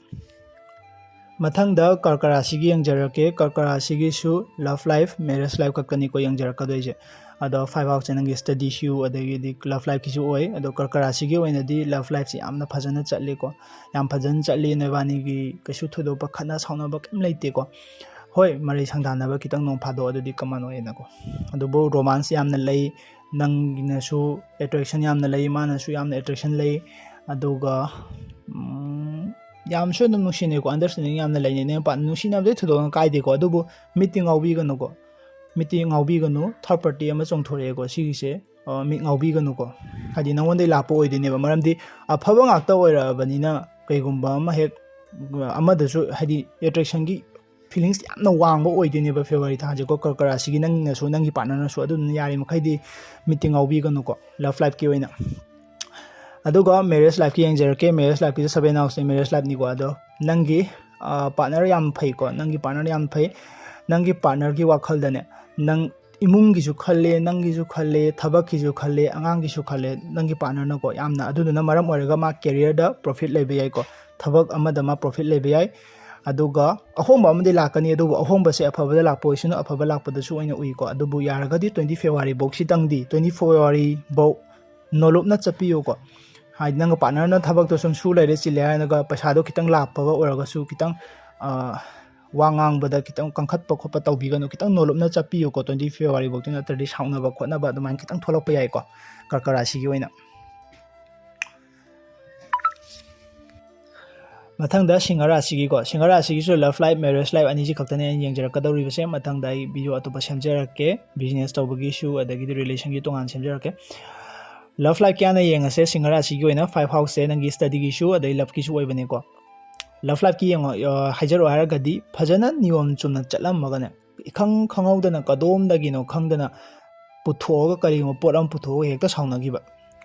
ꯃꯊꯪꯗ ꯀꯔꯀ ꯔꯥꯁꯤꯒꯤ ꯌꯦꯡꯖꯔꯛꯀꯦ꯫ ꯀꯔꯀ ꯔꯥꯁꯤꯒꯤꯁꯨ ꯂꯞ ꯂꯥꯏꯐ, ꯃꯦꯔꯦꯖ ꯂꯥꯏꯐ ꯈꯛꯇꯅꯤꯀꯣ ꯌꯦꯡꯖꯔꯛꯀꯗꯣꯏꯁꯦ꯫ ꯑꯗꯣ ꯐꯥꯏꯚ ꯍꯥꯎꯁꯁꯦ ꯅꯪꯒꯤ ꯁ꯭ꯇꯗꯤꯁꯨ ꯑꯗꯒꯤꯗꯤ ꯂꯞ ꯂꯥꯏꯐꯀꯤꯁꯨ ꯑꯣꯏ꯫ ꯑꯗꯣ ꯀꯔꯀ ꯔꯥꯁꯤꯒꯤ ꯑꯣꯏꯅꯗꯤ ꯂꯞ ꯂꯥꯏꯐꯁꯦ ꯌꯥꯝꯅ ꯐꯖꯅ ꯆꯠꯂꯤꯀꯣ, ꯌꯥꯝ ꯐꯖꯅ ꯆꯠꯂꯤ꯫ ꯅꯣꯏꯕꯥꯅꯤꯒꯤ ꯀꯩꯁꯨ ꯊꯣꯏꯗꯣꯛꯄ ꯈꯠꯅ ꯁꯥꯎꯅꯕ ꯀꯩꯝ ꯂꯩꯇꯦꯀꯣ꯫ ꯍꯣꯏ, ꯃꯔꯩ ꯁꯪꯗꯥꯟꯅꯕ ꯈꯤꯇꯪ ꯅꯣꯡ ꯐꯥꯗꯣꯛ ꯑꯗꯨꯗꯤ ꯀꯃꯟ ꯑꯣꯏꯌꯦꯅꯀꯣ꯫ ꯑꯗꯨꯕꯨ ꯔꯣꯃꯥꯟꯁ ꯌꯥꯝꯅ ꯂꯩ, ꯅꯪꯒꯤꯅꯁꯨ ꯑꯦꯇ꯭ꯔꯦꯛꯁꯟ ꯌꯥꯝꯅ ꯂꯩ, ꯃꯥꯅꯁꯨ ꯌꯥꯝꯅ ꯑꯦꯇ꯭ꯔꯦꯛꯁꯟ ꯂꯩ꯫ ꯑꯗꯨꯒ ꯌꯥꯝꯁꯨ ꯑꯗꯨꯝ ꯅꯨꯡꯁꯤꯅꯩꯀꯣ, ꯑꯟꯗꯔꯁ꯭ꯇꯦꯟꯗꯤꯡ ꯌꯥꯝꯅ ꯂꯩꯅꯩ꯫ ꯅꯨꯄꯥ ꯅꯨꯡꯁꯤꯅꯕꯗꯤ ꯊꯣꯏꯗꯣꯛꯅ ꯀꯥꯏꯗꯦꯀꯣ, ꯑꯗꯨꯕꯨ ꯃꯤꯠꯇꯤ ꯉꯥꯎꯕꯤꯒꯅꯨꯀꯣ꯫ ꯃꯤꯠꯇꯤ ꯉꯥꯎꯕꯤꯒꯅꯨ, ꯊꯥꯔꯠ ꯄꯥꯔꯇꯤ ꯑꯃ ꯆꯣꯡꯊꯣꯔꯛꯑꯦꯀꯣ ꯁꯤꯒꯤꯁꯦ꯫ ꯃꯤꯠ ꯉꯥꯎꯕꯤꯒꯅꯨꯀꯣ, ꯍꯥꯏꯗꯤ ꯅꯉꯣꯟꯗꯩ ꯂꯥꯞꯄ ꯑꯣꯏꯗꯣꯏꯅꯦꯕ꯫ ꯃꯔꯝꯗꯤ ꯑꯐꯕ ꯉꯥꯛꯇ ꯑꯣꯏꯔꯛꯑꯕꯅꯤꯅ ꯀꯩꯒꯨꯝꯕ ꯑꯃ ꯍꯦꯛ ꯑꯃꯗꯁꯨ ꯍꯥꯏꯗꯤ ꯑꯦꯇ꯭ꯔꯦꯛꯁꯟꯒꯤ ꯐꯤꯂꯤꯡꯁ ꯌꯥꯝꯅ ꯋꯥꯡꯕ ꯑꯣꯏꯗꯣꯏꯅꯦꯕ ꯐꯦꯕ꯭ꯔꯨꯋꯥꯔꯤ ꯊꯥꯁꯦꯀꯣ ꯀꯔꯀ ꯔꯥꯁꯤꯒꯤ ꯅꯪꯅꯁꯨ ꯅꯪꯒꯤ ꯄꯥꯔꯠꯅꯔꯅꯁꯨ꯫ ꯑꯗꯨꯗꯨꯅ ꯌꯥꯔꯤꯃꯈꯩꯗꯤ ꯃꯤꯠꯇꯤ ꯉꯥꯎꯕꯤꯒꯅꯨꯀꯣ ꯂꯞ ꯂꯥꯏꯐꯀꯤ ꯑꯣꯏꯅ꯫ ꯑꯗꯨꯒ ꯃꯦꯔꯦꯖ ꯂꯥꯏꯐꯀꯤ ꯌꯦꯡꯖꯔꯛꯀꯦ꯫ ꯃꯦꯔꯦꯖ ꯂꯥꯏꯐꯀꯤꯁꯨ ꯁꯕꯦꯟ ꯍꯥꯎꯁꯅꯦ ꯃꯦꯔꯦꯖ ꯂꯥꯏꯐꯅꯤꯀꯣ꯫ ꯑꯗꯣ ꯅꯪꯒꯤ ꯄꯥꯔꯠꯅꯔ ꯌꯥꯝ ꯐꯩꯀꯣ, ꯅꯪꯒꯤ ꯄꯥꯔꯠꯅꯔ ꯌꯥꯝ ꯐꯩ꯫ ꯅꯪꯒꯤ ꯄꯥꯔꯠꯅꯔꯒꯤ ꯋꯥꯈꯜꯗꯅꯦ ꯅꯪ ꯏꯃꯨꯡꯒꯤꯁꯨ ꯈꯜꯂꯦ, ꯅꯪꯒꯤꯁꯨ ꯈꯜꯂꯦ, ꯊꯕꯛꯀꯤꯁꯨ ꯈꯜꯂꯦ, ꯑꯉꯥꯡꯒꯤꯁꯨ ꯈꯜꯂꯦ ꯅꯪꯒꯤ ꯄꯥꯔꯠꯅꯔꯅꯀꯣ ꯌꯥꯝꯅ꯫ ꯑꯗꯨꯗꯨꯅ ꯃꯔꯝ ꯑꯣꯏꯔꯒ ꯃꯥ ꯀꯦꯔꯤꯌꯔꯗ ꯄ꯭ꯔꯣꯐꯤꯠ ꯂꯩꯕ ꯌꯥꯏꯀꯣ, ꯊꯕꯛ ꯑꯃꯗ ꯃꯥ ꯄ꯭ꯔꯣꯐꯤꯠ ꯂꯩꯕ ꯌꯥꯏ꯫ ꯑꯗꯨꯒ ꯑꯍꯣꯡꯕ ꯑꯃꯗꯤ ꯂꯥꯛꯀꯅꯤ, ꯑꯗꯨꯕꯨ ꯑꯍꯣꯡꯕꯁꯦ ꯑꯐꯕꯗ ꯂꯥꯛꯄ ꯑꯣꯏꯁꯅꯨ, ꯑꯐꯕ ꯂꯥꯛꯄꯗꯁꯨ ꯑꯣꯏꯅ ꯎꯏꯀꯣ꯫ ꯑꯗꯨꯕꯨ ꯌꯥꯔꯒꯗꯤ ꯇ꯭ꯋꯦꯟꯇꯤ ꯐꯦꯕ꯭ꯔꯨꯋꯥꯔꯤ ꯐꯧꯁꯤꯇꯪꯗꯤ, ꯇ꯭ꯋꯦꯟꯇꯤ ꯐꯦꯕ꯭ꯔꯨꯋꯥꯔꯤ ꯐꯧ ꯅꯣꯂꯨꯞꯅ ꯆꯠꯄꯤꯌꯨꯀꯣ꯫ ꯍꯥꯏꯗꯤ ꯅꯪꯒ ꯄꯥꯔꯠꯅꯔꯅ ꯊꯕꯛꯇꯣ ꯁꯨꯝ ꯁꯨ ꯂꯩꯔꯦ, ꯆꯤꯜꯂꯦ ꯍꯥꯏꯔꯒ ꯄꯩꯁꯥꯗꯣ ꯈꯤꯇꯪ ꯂꯥꯛꯄꯒ ꯑꯣꯏꯔꯒꯁꯨ ꯈꯤꯇꯪ ꯋꯥ ꯉꯥꯡꯕꯗ ꯈꯤꯇꯪ ꯀꯟꯈꯠꯄ ꯈꯣꯠꯄ ꯇꯧꯕꯤꯒꯅꯨ, ꯈꯤꯇꯪ ꯅꯣꯂꯨꯞꯅ ꯆꯠꯄꯤꯌꯨꯀꯣ ꯇ꯭ꯋꯦꯟꯇꯤ ꯐꯦꯕ꯭ꯔꯨꯋꯥꯔꯤ ꯐꯧꯗꯤ, ꯅꯠꯇ꯭ꯔꯗꯤ ꯁꯥꯎꯅꯕ ꯈꯣꯠꯅꯕ ꯑꯗꯨꯃꯥꯏꯅ ꯈꯤꯇꯪ ꯊꯣꯛꯂꯛꯄ ꯌꯥꯏꯀꯣ ꯀꯔꯀ ꯔꯥꯁꯤꯒꯤ ꯑꯣꯏꯅ꯫ ꯃꯊꯪꯗ ꯁꯤꯡꯍ ꯔꯥꯁꯤꯒꯤꯀꯣ, ꯁꯤꯡꯍ ꯔꯥꯁꯤꯒꯤꯁꯨ ꯂꯞ ꯂꯥꯏꯐ, ꯃꯦꯔꯦꯖ ꯂꯥꯏꯐ ꯑꯅꯤꯁꯤ ꯈꯛꯇꯅꯦ ꯑꯩꯅ ꯌꯦꯡꯖꯔꯛꯀꯗꯧꯔꯤꯕꯁꯦ꯫ ꯃꯊꯪꯗ ꯑꯩ ꯚꯤꯗꯤꯑꯣ ꯑꯇꯣꯞꯄ ꯁꯦꯝꯖꯔꯛꯀꯦ, ꯕꯤꯖꯤꯅꯦꯁ ꯇꯧꯕꯒꯤꯁꯨ ꯑꯗꯒꯤꯗꯤ ꯔꯤꯂꯦꯁꯟꯒꯤ ꯇꯣꯉꯥꯟꯅ ꯁꯦꯝꯖꯔꯛꯀꯦ꯫ Love lifeꯀꯤ ꯍꯥꯟꯅ ꯌꯦꯡꯉꯁꯦ꯫ ꯁꯤꯡꯍ ꯔꯥꯁꯤꯒꯤ ꯑꯣꯏꯅ five houseꯁꯦ ꯅꯪꯒꯤ studyꯒꯤꯁꯨ ꯑꯗꯩ loveꯀꯤꯁꯨ ꯑꯣꯏꯕꯅꯤꯀꯣ꯫ Love lifeꯀꯤ ꯌꯦꯡꯉꯣ, ꯑ, ꯍꯥꯏꯖꯔꯛꯑꯣ ꯍꯥꯏꯔꯒꯗꯤ ꯐꯖꯅ ꯅꯤꯌꯣꯝ ꯆꯨꯝꯅ ꯆꯠꯂꯝꯃꯒꯅꯦ, ꯏꯈꯪ ꯈꯪꯍꯧꯗꯅ ꯀꯗꯣꯝꯗꯒꯤꯅꯣ ꯈꯪꯗꯅ ꯄꯨꯊꯣꯛꯑꯒ, ꯀꯔꯤꯒꯨꯝꯕ ꯄꯣꯠ ꯑꯃ ꯄꯨꯊꯣꯛꯑꯒ ꯍꯦꯛꯇ ꯁꯥꯎꯅꯈꯤꯕ,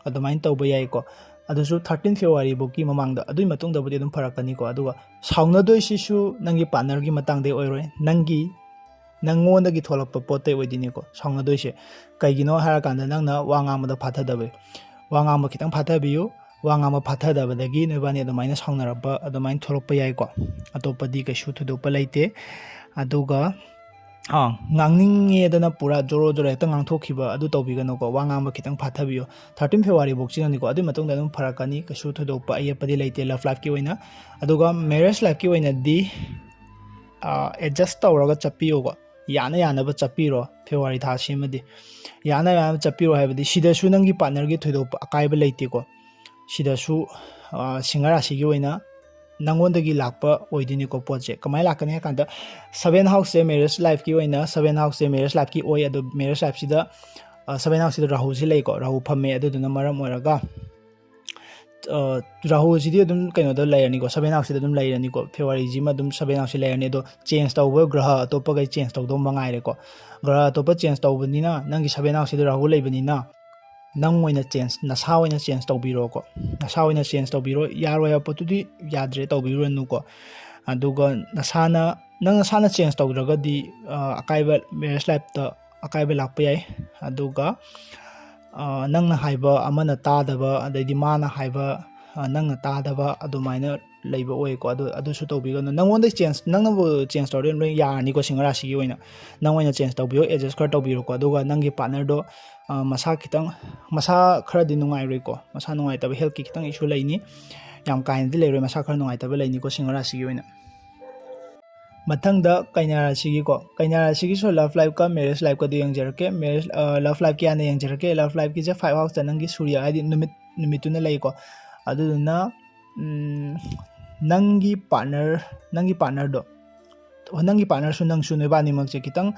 ꯑꯗꯨꯃꯥꯏꯅ ꯇꯧꯕ ꯌꯥꯏꯀꯣ꯫ ꯑꯗꯨꯁꯨ thirteen Februaryꯐꯥꯎꯒꯤ ꯃꯃꯥꯡꯗ, ꯑꯗꯨꯒꯤ ꯃꯇꯨꯡꯗꯕꯨꯗꯤ ꯑꯗꯨꯝ ꯐꯔꯛꯀꯅꯤꯀꯣ꯫ ꯑꯗꯨꯒ ꯁꯥꯎꯅꯗꯣꯏꯁꯤꯁꯨ ꯅꯪꯒꯤ partnerꯒꯤ ꯃꯇꯥꯡꯗꯩ ꯑꯣꯏꯔꯣꯏ, ꯅꯪꯒꯤ, ꯅꯪꯉꯣꯟꯗꯒꯤ ꯊꯣꯛꯂꯛꯄ ꯄꯣꯠꯇꯩ ꯑꯣꯏꯗꯣꯏꯅꯤꯀꯣ ꯁꯥꯎꯅꯗꯣꯏꯁꯦ꯫ ꯀꯩꯒꯤꯅꯣ ꯍꯥꯏꯔꯀꯥꯟꯗ ꯅꯪꯅ ꯋꯥ ꯉꯥꯡꯕꯗ ꯐꯥꯊꯗꯕꯩ꯫ ꯋꯥ ꯉꯥꯡꯕ ꯈꯤꯇꯪ ꯐꯥꯊꯕꯤꯌꯨ꯫ ꯋꯥ ꯉꯥꯡꯕ ꯐꯥꯊꯗꯕꯗꯒꯤ ꯅꯣꯏꯕꯥꯅꯤ ꯑꯗꯨꯃꯥꯏꯅ ꯁꯥꯎꯅꯔꯛꯄ, ꯑꯗꯨꯃꯥꯏꯅ ꯊꯣꯛꯂꯛꯄ ꯌꯥꯏꯀꯣ꯫ ꯑꯇꯣꯞꯄꯗꯤ ꯀꯩꯁꯨ ꯊꯣꯏꯗꯣꯛꯄ ꯂꯩꯇꯦ꯫ ꯑꯗꯨꯒ, ꯑꯥ, ꯉꯥꯡꯅꯤꯡꯉꯦꯗꯅ ꯄꯨꯔꯥ ꯖꯣꯔꯣ ꯖꯣꯔꯣ ꯍꯦꯛꯇ ꯉꯥꯡꯊꯣꯛꯈꯤꯕ ꯑꯗꯨ ꯇꯧꯕꯤꯒꯅꯨꯀꯣ꯫ ꯋꯥ ꯉꯥꯡꯕ ꯈꯤꯇꯪ ꯐꯥꯊꯕꯤꯌꯨ꯫ Thirteen Februaryꯐꯥꯎꯁꯤꯅꯅꯤꯀꯣ꯫ ꯑꯗꯨꯒꯤ ꯃꯇꯨꯡꯗ ꯑꯗꯨꯝ ꯐꯔꯛꯀꯅꯤ, ꯀꯩꯁꯨ ꯊꯣꯏꯗꯣꯛꯄ ꯑꯌꯦꯠꯄꯗꯤ ꯂꯩꯇꯦ love lifeꯀꯤ ꯑꯣꯏꯅ꯫ ꯑꯗꯨꯒ marriage lifeꯀꯤ ꯑꯣꯏꯅꯗꯤ, ꯑꯥ, adjust ꯇꯧꯔꯒ ꯆꯠꯄꯤꯌꯣꯀꯣ꯫ ꯌꯥꯅ ꯌꯥꯅꯕ ꯆꯠꯄꯤꯔꯣ February ꯊꯥꯁꯤꯃꯗꯤ꯫ ꯌꯥꯅ ꯌꯥꯅꯕ ꯆꯠꯄꯤꯔꯣ ꯍꯥꯏꯕꯗꯤ ꯁꯤꯗꯁꯨ ꯅꯪꯒꯤ partnerꯒꯤ ꯊꯣꯏꯗꯣꯛꯄ ꯑꯀꯥꯏꯕ ꯂꯩꯇꯦꯀꯣ꯫ ꯁꯤꯗꯁꯨ, ꯑꯥ, ꯁꯤꯡꯍ ꯔꯥꯁꯤꯒꯤ ꯑꯣꯏꯅ ꯅꯪꯉꯣꯟꯗꯒꯤ ꯂꯥꯛꯄ ꯑꯣꯏꯗꯣꯏꯅꯤꯀꯣ ꯄꯣꯠꯁꯦ꯫ ꯀꯃꯥꯏꯅ ꯂꯥꯛꯀꯅꯤ ꯍꯥꯏ ꯀꯥꯟꯗ, seven houseꯁꯦ marriage lifeꯀꯤ ꯑꯣꯏꯅ, seven houseꯁꯦ marriage lifeꯀꯤ ꯑꯣꯏ꯫ ꯑꯗꯣ marriage lifeꯁꯤꯗ, ꯑꯥ, seven houseꯁꯤꯗ ꯔꯥꯍꯨꯁꯤ ꯂꯩꯀꯣ꯫ ꯔꯥꯍꯨ ꯐꯝꯃꯦ꯫ ꯑꯗꯨꯗꯨꯅ ꯃꯔꯝ ꯑꯣꯏꯔꯒ, ꯑꯥ, ꯔꯥꯍꯨꯁꯤꯗꯤ ꯑꯗꯨꯝ ꯀꯩꯅꯣꯗ ꯂꯩꯔꯅꯤꯀꯣ, seven houseꯁꯤꯗ ꯑꯗꯨꯝ ꯂꯩꯔꯅꯤꯀꯣ꯫ Februaryꯁꯤꯃ ꯑꯗꯨꯝ seven houseꯁꯤ ꯂꯩꯔꯅꯤ꯫ ꯑꯗꯣ change ꯇꯧꯕ ꯒ꯭ꯔꯍ ꯑꯇꯣꯞꯄꯈꯩ change ꯇꯧꯗꯧ ꯃꯉꯥꯏꯔꯦꯀꯣ꯫ ꯒ꯭ꯔꯍ ꯑꯇꯣꯞꯄ change ꯇꯧꯕꯅꯤꯅ, ꯅꯪꯒꯤ seven houseꯁꯤꯗ ꯔꯥꯍꯨ ꯂꯩꯕꯅꯤꯅ, ꯅꯪ ꯑꯣꯏꯅ change, ꯅꯁꯥ ꯑꯣꯏꯅ change ꯇꯧꯕꯤꯔꯣꯀꯣ꯫ ꯅꯁꯥ ꯑꯣꯏꯅ change ꯇꯧꯕꯤꯔꯣ꯫ ꯌꯥꯔꯣꯏ ꯍꯥꯏꯕ ꯄꯣꯠꯇꯨꯗꯤ ꯌꯥꯗ꯭ꯔꯦ, ꯇꯧꯕꯤꯔꯨꯔꯅꯨꯀꯣ꯫ ꯑꯗꯨꯒ ꯅꯁꯥꯅ, ꯅꯪ ꯅꯁꯥꯅ change ꯇꯧꯗ꯭ꯔꯒꯗꯤ, ꯑ, ꯑꯀꯥꯏꯕ, marriage lifeꯇ ꯑꯀꯥꯏꯕ ꯂꯥꯛꯄ ꯌꯥꯏ꯫ ꯑꯗꯨꯒ, ꯑ, ꯅꯪꯅ ꯍꯥꯏꯕ ꯑꯃꯅ ꯇꯥꯗꯕ, ꯑꯗꯩꯗꯤ ꯃꯥꯅ ꯍꯥꯏꯕ, ꯑ, ꯅꯪꯅ ꯇꯥꯗꯕ, ꯑꯗꯨꯃꯥꯏꯅ ꯂꯩꯕ ꯑꯣꯏꯀꯣ꯫ ꯑꯗꯨ, ꯑꯗꯨꯁꯨ ꯇꯧꯕꯤꯒꯅꯨ꯫ ꯅꯪꯉꯣꯟꯗ change, ꯅꯪꯅꯕꯨ change ꯇꯧꯔꯗꯤ ꯂꯣꯏ ꯌꯥꯔꯅꯤꯀꯣ, ꯁꯤꯡꯍ ꯔꯥꯁꯤꯒꯤ ꯑꯣꯏꯅ꯫ ꯅꯪ ꯑꯣꯏꯅ change ꯇꯧꯕꯤꯌꯣ, adjust ꯈꯔ ꯇꯧꯕꯤꯔꯣꯀꯣ꯫ ꯑꯗꯨꯒ ꯅꯪꯒꯤ partnerꯗꯣ, ꯑ, ꯃꯁꯥ ꯈꯤꯇꯪ, ꯃꯁꯥ ꯈꯔꯗꯤ ꯅꯨꯡꯉꯥꯏꯔꯣꯏꯀꯣ꯫ ꯃꯁꯥ ꯅꯨꯡꯉꯥꯏꯇꯕ, healthꯀꯤ ꯈꯤꯇꯪ issue ꯂꯩꯅꯤ꯫ ꯌꯥꯝ ꯀꯥ ꯍꯦꯟꯅꯗꯤ ꯂꯩꯔꯣꯏ, ꯃꯁꯥ ꯈꯔ ꯅꯨꯡꯉꯥꯏꯇꯕ ꯂꯩꯅꯤꯀꯣ, ꯁꯤꯡꯍ ꯔꯥꯁꯤꯒꯤ ꯑꯣꯏꯅ꯫ ꯃꯊꯪꯗ ꯀꯩꯅꯥ ꯔꯥꯁꯤꯒꯤꯀꯣ꯫ ꯀꯩꯅꯥ ꯔꯥꯁꯤꯒꯤꯁꯨ love lifeꯀ marriage lifeꯀꯗꯨ ꯌꯦꯡꯖꯔꯛꯀꯦ꯫ Marriage, ꯑ, love lifeꯀꯤ ꯍꯥꯟꯅ ꯌꯦꯡꯖꯔꯛꯀꯦ꯫ Love lifeꯀꯤꯁꯦ five houseꯇ ꯅꯪꯒꯤ ꯁꯨꯔꯌ ꯍꯥꯏꯗꯤ ꯅꯨꯃꯤꯠ, ꯅꯨꯃꯤꯠꯇꯨꯅ ꯂꯩꯀꯣ꯫ ꯑꯗꯨꯗꯨꯅ, ꯎꯝ, ꯅꯪꯒꯤ partner, ꯅꯪꯒꯤ partnerꯗꯣ, ꯅꯪꯒꯤ partnerꯁꯨ ꯅꯪꯁꯨ ꯅꯣꯏꯕꯥꯅꯤꯃꯛꯁꯦ ꯈꯤꯇꯪ,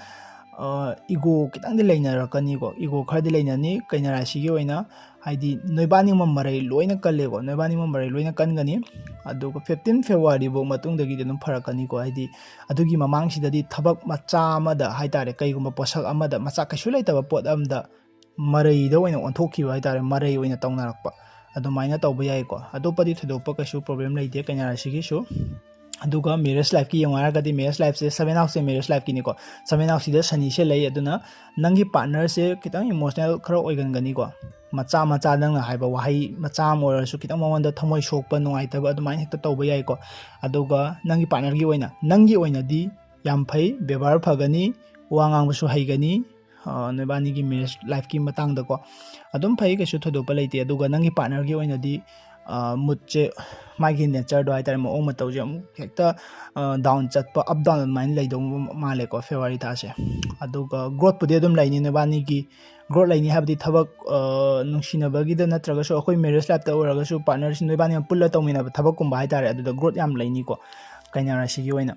ꯏꯒꯣ ꯈꯤꯇꯪꯗꯤ ꯂꯩꯅꯔꯛꯀꯅꯤꯀꯣ, ꯏꯒꯣ ꯈꯔꯗꯤ ꯂꯩꯅꯅꯤ ꯀꯩꯅꯥ ꯔꯥꯁꯤꯒꯤ ꯑꯣꯏꯅ꯫ ꯍꯥꯏꯗꯤ ꯅꯣꯏꯕꯥꯅꯤꯃꯛ ꯃꯔꯩ ꯂꯣꯏꯅ ꯀꯜꯂꯦꯀꯣ, ꯅꯣꯏꯕꯥꯅꯤꯃꯛ ꯃꯔꯩ ꯂꯣꯏꯅ ꯀꯟꯒꯅꯤ꯫ ꯑꯗꯨꯒ fifteen February ꯐꯥꯎ ꯃꯇꯨꯡꯗꯒꯤꯗꯤ ꯑꯗꯨꯝ ꯐꯔꯛꯀꯅꯤꯀꯣ꯫ ꯍꯥꯏꯗꯤ ꯑꯗꯨꯒꯤ ꯃꯃꯥꯡꯁꯤꯗꯗꯤ ꯊꯕꯛ ꯃꯆꯥ ꯑꯃꯗ ꯍꯥꯏꯇꯥꯔꯦ, ꯀꯩꯒꯨꯝꯕ ꯄꯣꯠꯁꯛ ꯑꯃꯗ, ꯃꯆꯥ ꯀꯩꯁꯨ ꯂꯩꯇꯕ ꯄꯣꯠ ꯑꯃꯗ ꯃꯔꯩꯗ ꯑꯣꯏꯅ ꯑꯣꯟꯊꯣꯛꯈꯤꯕ ꯍꯥꯏꯇꯥꯔꯦ, ꯃꯔꯩ ꯑꯣꯏꯅ ꯇꯧꯅꯔꯛꯄ, ꯑꯗꯨꯃꯥꯏꯅ ꯇꯧꯕ ꯌꯥꯏꯀꯣ꯫ ꯑꯇꯣꯞꯄꯗꯤ ꯊꯣꯏꯗꯣꯛꯄ ꯀꯩꯁꯨ problem ꯂꯩꯇꯦ ꯀꯩꯅꯥ ꯔꯥꯁꯤꯒꯤꯁꯨ꯫ ꯑꯗꯨꯒ marriage lifeꯀꯤ ꯌꯦꯡꯉꯨ ꯍꯥꯏꯔꯒꯗꯤ, marriage lifeꯁꯦ seven houseꯁꯦ marriage lifeꯀꯤꯅꯤꯀꯣ꯫ Seven houseꯁꯤꯗ ꯁꯅꯤꯁꯦ ꯂꯩ, ꯑꯗꯨꯅ ꯅꯪꯒꯤ partnerꯁꯦ ꯈꯤꯇꯪ emotional ꯈꯔ ꯑꯣꯏꯒꯟꯒꯅꯤꯀꯣ꯫ ꯃꯆꯥ ꯃꯆꯥ ꯅꯪꯅ ꯍꯥꯏꯕ ꯋꯥꯍꯩ ꯃꯆꯥ ꯑꯃ ꯑꯣꯏꯔꯁꯨ ꯈꯤꯇꯪ ꯃꯉꯣꯟꯗ ꯊꯃꯣꯏ ꯁꯣꯛꯄ, ꯅꯨꯡꯉꯥꯏꯇꯕ ꯑꯗꯨꯃꯥꯏꯅ ꯍꯦꯛꯇ ꯇꯧꯕ ꯌꯥꯏꯀꯣ꯫ ꯑꯗꯨꯒ ꯅꯪꯒꯤ partnerꯒꯤ ꯑꯣꯏꯅ, ꯅꯪꯒꯤ ꯑꯣꯏꯅꯗꯤ ꯌꯥꯝ ꯐꯩ, ꯕꯦꯕꯥꯔ ꯐꯒꯅꯤ, ꯋꯥ ꯉꯥꯡꯕꯁꯨ ꯍꯩꯒꯅꯤ, ꯅꯣꯏꯕꯥꯅꯤꯒꯤ marriage lifeꯀꯤ ꯃꯇꯥꯡꯗꯀꯣ꯫ ꯑꯗꯨꯝ ꯐꯩ, ꯀꯩꯁꯨ ꯊꯣꯏꯗꯣꯛꯄ ꯂꯩꯇꯦ꯫ ꯑꯗꯨꯒ ꯅꯪꯒꯤ partnerꯒꯤ ꯑꯣꯏꯅꯗꯤ moodꯁꯦ, ꯃꯥꯒꯤ natureꯗꯣ ꯍꯥꯏꯇꯥꯔꯦ, ꯃꯑꯣꯡ ꯃꯇꯧꯁꯦ ꯑꯃꯨꯛ ꯍꯦꯛꯇ down ꯆꯠꯄ, up down ꯑꯗꯨꯃꯥꯏꯅ ꯂꯩꯗꯧꯕ ꯃꯥꯜꯂꯦꯀꯣ February ꯊꯥꯁꯦ꯫ ꯑꯗꯨꯒ growthꯄꯨꯗꯤ ꯑꯗꯨꯝ ꯂꯩꯅꯤ ꯅꯣꯏꯕꯥꯅꯤꯒꯤ꯫ Growth ꯂꯩꯅꯤ ꯍꯥꯏꯕꯗꯤ ꯊꯕꯛ, ꯅꯨꯡꯁꯤꯅꯕꯒꯤꯗ ꯅꯠꯇ꯭ꯔꯒꯁꯨ ꯑꯩꯈꯣꯏ marriage lifeꯇ ꯑꯣꯏꯔꯒꯁꯨ partnerꯁꯤ ꯅꯣꯏꯕꯥꯅꯤꯅ ꯄꯨꯜꯂ ꯇꯧꯃꯤꯟꯅꯕ ꯊꯕꯛꯀꯨꯝꯕ ꯍꯥꯏꯇꯥꯔꯦ, ꯑꯗꯨꯗ growth ꯌꯥꯝ ꯂꯩꯅꯤꯀꯣ ꯀꯩꯅꯥ ꯔꯥꯁꯤꯒꯤ ꯑꯣꯏꯅ꯫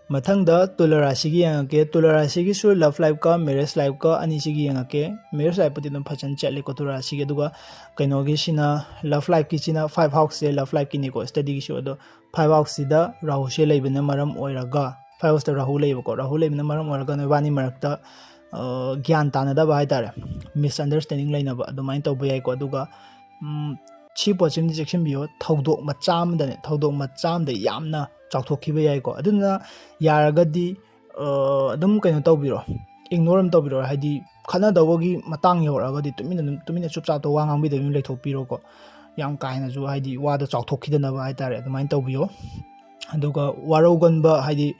ꯃꯊꯪꯗ ꯇꯨꯂꯥ ꯔꯥꯁꯤꯒꯤ ꯌꯦꯡꯉꯛꯀꯦ꯫ ꯇꯨꯂꯥ ꯔꯥꯁꯤꯒꯤꯁꯨ love lifeꯀ marriage lifeꯀ ꯑꯅꯤꯁꯤꯒꯤ ꯌꯦꯡꯉꯛꯀꯦ꯫ Marriage lifeꯄꯨꯗꯤ ꯑꯗꯨꯝ ꯐꯖꯅ ꯆꯠꯂꯦꯀꯣ ꯇꯨꯂꯥ ꯔꯥꯁꯤꯒꯤ꯫ ꯑꯗꯨꯒ ꯀꯩꯅꯣꯒꯤꯁꯤꯅ, love lifeꯀꯤꯁꯤꯅ five houseꯁꯦ love lifeꯀꯤꯅꯤꯀꯣ, studyꯒꯤꯁꯨ꯫ ꯑꯗꯣ five houseꯁꯤꯗ ꯔꯥꯍꯨꯁꯦ ꯂꯩꯕꯅ ꯃꯔꯝ ꯑꯣꯏꯔꯒ, five houseꯇ ꯔꯥꯍꯨ ꯂꯩꯕꯀꯣ, ꯔꯥꯍꯨ ꯂꯩꯕꯅ ꯃꯔꯝ ꯑꯣꯏꯔꯒ ꯅꯣꯏꯕꯥꯅꯤ ꯃꯔꯛꯇ ꯒ꯭ꯌꯥꯟ ꯇꯥꯅꯗꯕ ꯍꯥꯏꯇꯥꯔꯦ, misunderstanding ꯂꯩꯅꯕ ꯑꯗꯨꯃꯥꯏꯅ ꯇꯧꯕ ꯌꯥꯏꯀꯣ꯫ ꯑꯗꯨꯒ ꯁꯤ ꯄꯣꯠꯁꯤꯃꯗꯤ ꯆꯦꯛꯁꯤꯟꯕꯤꯌꯣ, ꯊꯧꯗꯣꯛ ꯃꯆꯥ ꯑꯃꯗꯅꯦ, ꯊꯧꯗꯣꯛ ꯃꯆꯥ ꯑꯃꯗ ꯌꯥꯝꯅ ꯆꯥꯎꯊꯣꯛꯈꯤꯕ ꯌꯥꯏꯀꯣ꯫ ꯑꯗꯨꯅ ꯌꯥꯔꯒꯗꯤ ꯑꯗꯨꯝ ꯀꯩꯅꯣ ꯇꯧꯕꯤꯔꯣ, ignore ꯑꯗꯨꯝ ꯇꯧꯕꯤꯔꯣ꯫ ꯍꯥꯏꯗꯤ ꯈꯠꯅꯗꯧꯕꯒꯤ ꯃꯇꯥꯡ ꯌꯧꯔꯛꯑꯒꯗꯤ ꯇꯨꯃꯤꯟꯅ ꯑꯗꯨꯝ, ꯇꯨꯃꯤꯟꯅ ꯆꯨꯞ ꯆꯥꯞꯇ ꯋꯥ ꯉꯥꯡꯕꯤꯗꯕꯤ ꯑꯗꯨꯝ ꯂꯩꯊꯣꯛꯄꯤꯔꯣꯀꯣ꯫ ꯌꯥꯝ ꯀꯥ ꯍꯦꯟꯅꯁꯨ ꯍꯥꯏꯗꯤ ꯋꯥꯗꯣ ꯆꯥꯎꯊꯣꯛꯈꯤꯗꯅꯕ ꯍꯥꯏꯇꯥꯔꯦ, ꯑꯗꯨꯃꯥꯏꯅ ꯇꯧꯕꯤꯌꯣ꯫ ꯑꯗꯨꯒ ꯋꯥꯔꯧꯒꯟꯕ, ꯍꯥꯏꯗꯤ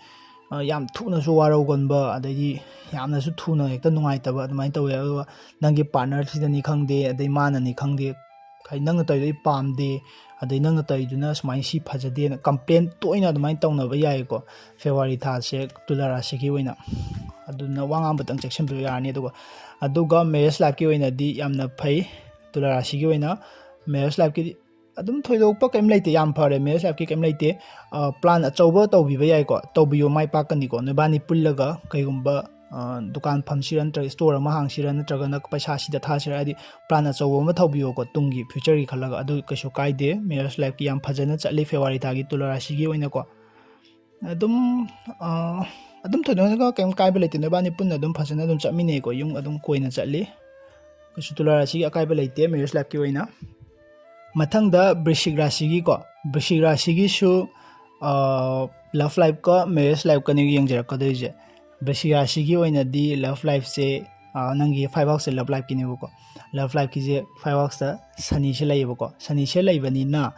ꯌꯥꯝ ꯊꯨꯅꯁꯨ ꯋꯥꯔꯧꯒꯟꯕ, ꯑꯗꯩꯗꯤ ꯌꯥꯝꯅꯁꯨ ꯊꯨꯅ ꯍꯦꯛꯇ ꯅꯨꯡꯉꯥꯏꯇꯕ ꯑꯗꯨꯃꯥꯏꯅ ꯇꯧꯋꯦ꯫ ꯑꯗꯨꯒ ꯅꯪꯒꯤ partnerꯁꯤꯗꯅꯤ ꯈꯪꯗꯦ, ꯑꯗꯩ ꯃꯥꯅꯅꯤ ꯈꯪꯗꯦ, ꯍꯥꯏꯗꯤ ꯅꯪꯅ ꯇꯧꯔꯤꯗꯣ ꯑꯩ ꯄꯥꯝꯗꯦ, ꯑꯗꯩ ꯅꯪꯅ ꯇꯧꯔꯤꯗꯨꯅ ꯁꯨꯃꯥꯏꯅ ꯁꯤ ꯐꯖꯗꯦꯅ complain ꯇꯣꯏꯅ ꯑꯗꯨꯃꯥꯏꯅ ꯇꯧꯅꯕ ꯌꯥꯏꯀꯣ February ꯊꯥꯁꯦ ꯇꯨꯂꯥ ꯔꯥꯁꯤꯒꯤ ꯑꯣꯏꯅ꯫ ꯑꯗꯨꯅ ꯋꯥ ꯉꯥꯡꯕꯗꯪ ꯆꯦꯛꯁꯤꯟꯕꯤꯕ ꯌꯥꯔꯅꯤ꯫ ꯑꯗꯨꯒ, ꯑꯗꯨꯒ marriage lifeꯀꯤ ꯑꯣꯏꯅꯗꯤ ꯌꯥꯝꯅ ꯐꯩ ꯇꯨꯂꯥ ꯔꯥꯁꯤꯒꯤ ꯑꯣꯏꯅ꯫ Marriage lifeꯀꯤꯗꯤ ꯑꯗꯨꯝ ꯊꯣꯏꯗꯣꯛꯄ ꯀꯩꯝ ꯂꯩꯇꯦ, ꯌꯥꯝ ꯐꯔꯦ꯫ Marriage lifeꯀꯤ ꯀꯩꯝ ꯂꯩꯇꯦ꯫ Plan ꯑꯆꯧꯕ ꯇꯧꯕꯤꯕ ꯌꯥꯏꯀꯣ, ꯇꯧꯕꯤꯌꯣ, ꯃꯥꯏ ꯄꯥꯛꯀꯅꯤꯀꯣ꯫ ꯅꯣꯏꯕꯥꯅꯤ ꯄꯨꯜꯂꯒ ꯀꯩꯒꯨꯝꯕ ꯗꯨꯀꯥꯟ ꯐꯝꯁꯤꯔꯥ, ꯅꯠꯇ꯭ꯔꯒ ꯏꯁꯇꯣꯔ ꯑꯃ ꯍꯥꯡꯁꯤꯔꯥ, ꯅꯠꯇ꯭ꯔꯒꯅ ꯄꯩꯁꯥ ꯁꯤꯗ ꯊꯥꯁꯤꯔꯥ, ꯍꯥꯏꯗꯤ ꯄ꯭ꯂꯥꯟ ꯑꯆꯧꯕ ꯑꯃ ꯇꯧꯕꯤꯌꯣꯀꯣ, ꯇꯨꯡꯒꯤ ꯐ꯭ꯌꯨꯆꯔꯒꯤ ꯈꯜꯂꯒ꯫ ꯑꯗꯨ ꯀꯩꯁꯨ ꯀꯥꯏꯗꯦ꯫ ꯃꯦꯔꯦꯖ ꯂꯥꯏꯐꯀꯤ ꯌꯥꯝ ꯐꯖꯅ ꯆꯠꯂꯤ ꯐꯦꯕ꯭ꯔꯨꯋꯥꯔꯤ ꯊꯥꯒꯤ ꯇꯨꯂꯥ ꯔꯥꯁꯤꯒꯤ ꯑꯣꯏꯅꯀꯣ꯫ ꯑꯗꯨꯝ ꯑꯗꯨꯝ ꯊꯣꯏꯗꯣꯛꯅ ꯀꯩꯝ ꯀꯥꯏꯕ ꯂꯩꯇꯦ꯫ ꯅꯣꯏꯕꯥꯅꯤ ꯄꯨꯟꯅ ꯑꯗꯨꯝ ꯐꯖꯅ ꯑꯗꯨꯝ ꯆꯠꯃꯤꯟꯅꯩꯀꯣ, ꯌꯨꯝ ꯑꯗꯨꯝ ꯀꯣꯏꯅ ꯆꯠꯂꯤ꯫ ꯀꯩꯁꯨ ꯇꯨꯂꯥ ꯔꯥꯁꯤꯒꯤ ꯑꯀꯥꯏꯕ ꯂꯩꯇꯦ ꯃꯦꯔꯦꯖ ꯂꯥꯏꯐꯀꯤ ꯑꯣꯏꯅ꯫ ꯃꯊꯪꯗ ꯕ꯭ꯔꯤꯁꯤꯛ ꯔꯥꯁꯤꯒꯤꯀꯣ, ꯕ꯭ꯔꯤꯁꯤꯛ ꯔꯥꯁꯤꯒꯤꯁꯨ ꯂꯞ ꯂꯥꯏꯐꯀ ꯃꯦꯔꯦꯖ ꯂꯥꯏꯐꯀꯅꯤ ꯌꯦꯡꯖꯔꯛꯀꯗꯣꯏꯁꯦ꯫ ꯕ꯭ꯔꯤꯁꯤꯛ ꯔꯥꯁꯤꯒꯤ ꯑꯣꯏꯅꯗꯤ ꯂꯞ ꯂꯥꯏꯐꯁꯦ, ꯅꯪꯒꯤ ꯐꯥꯏꯚ ꯍꯥꯎꯁꯁꯦ ꯂꯞ ꯂꯥꯏꯐꯀꯤꯅꯦꯕꯀꯣ꯫ ꯂꯞ ꯂꯥꯏꯐꯀꯤꯁꯦ ꯐꯥꯏꯚ ꯍꯥꯎꯁꯇ ꯁꯅꯤꯁꯦ ꯂꯩꯌꯦꯕꯀꯣ꯫ ꯁꯅꯤꯁꯦ ꯂꯩꯕꯅꯤꯅ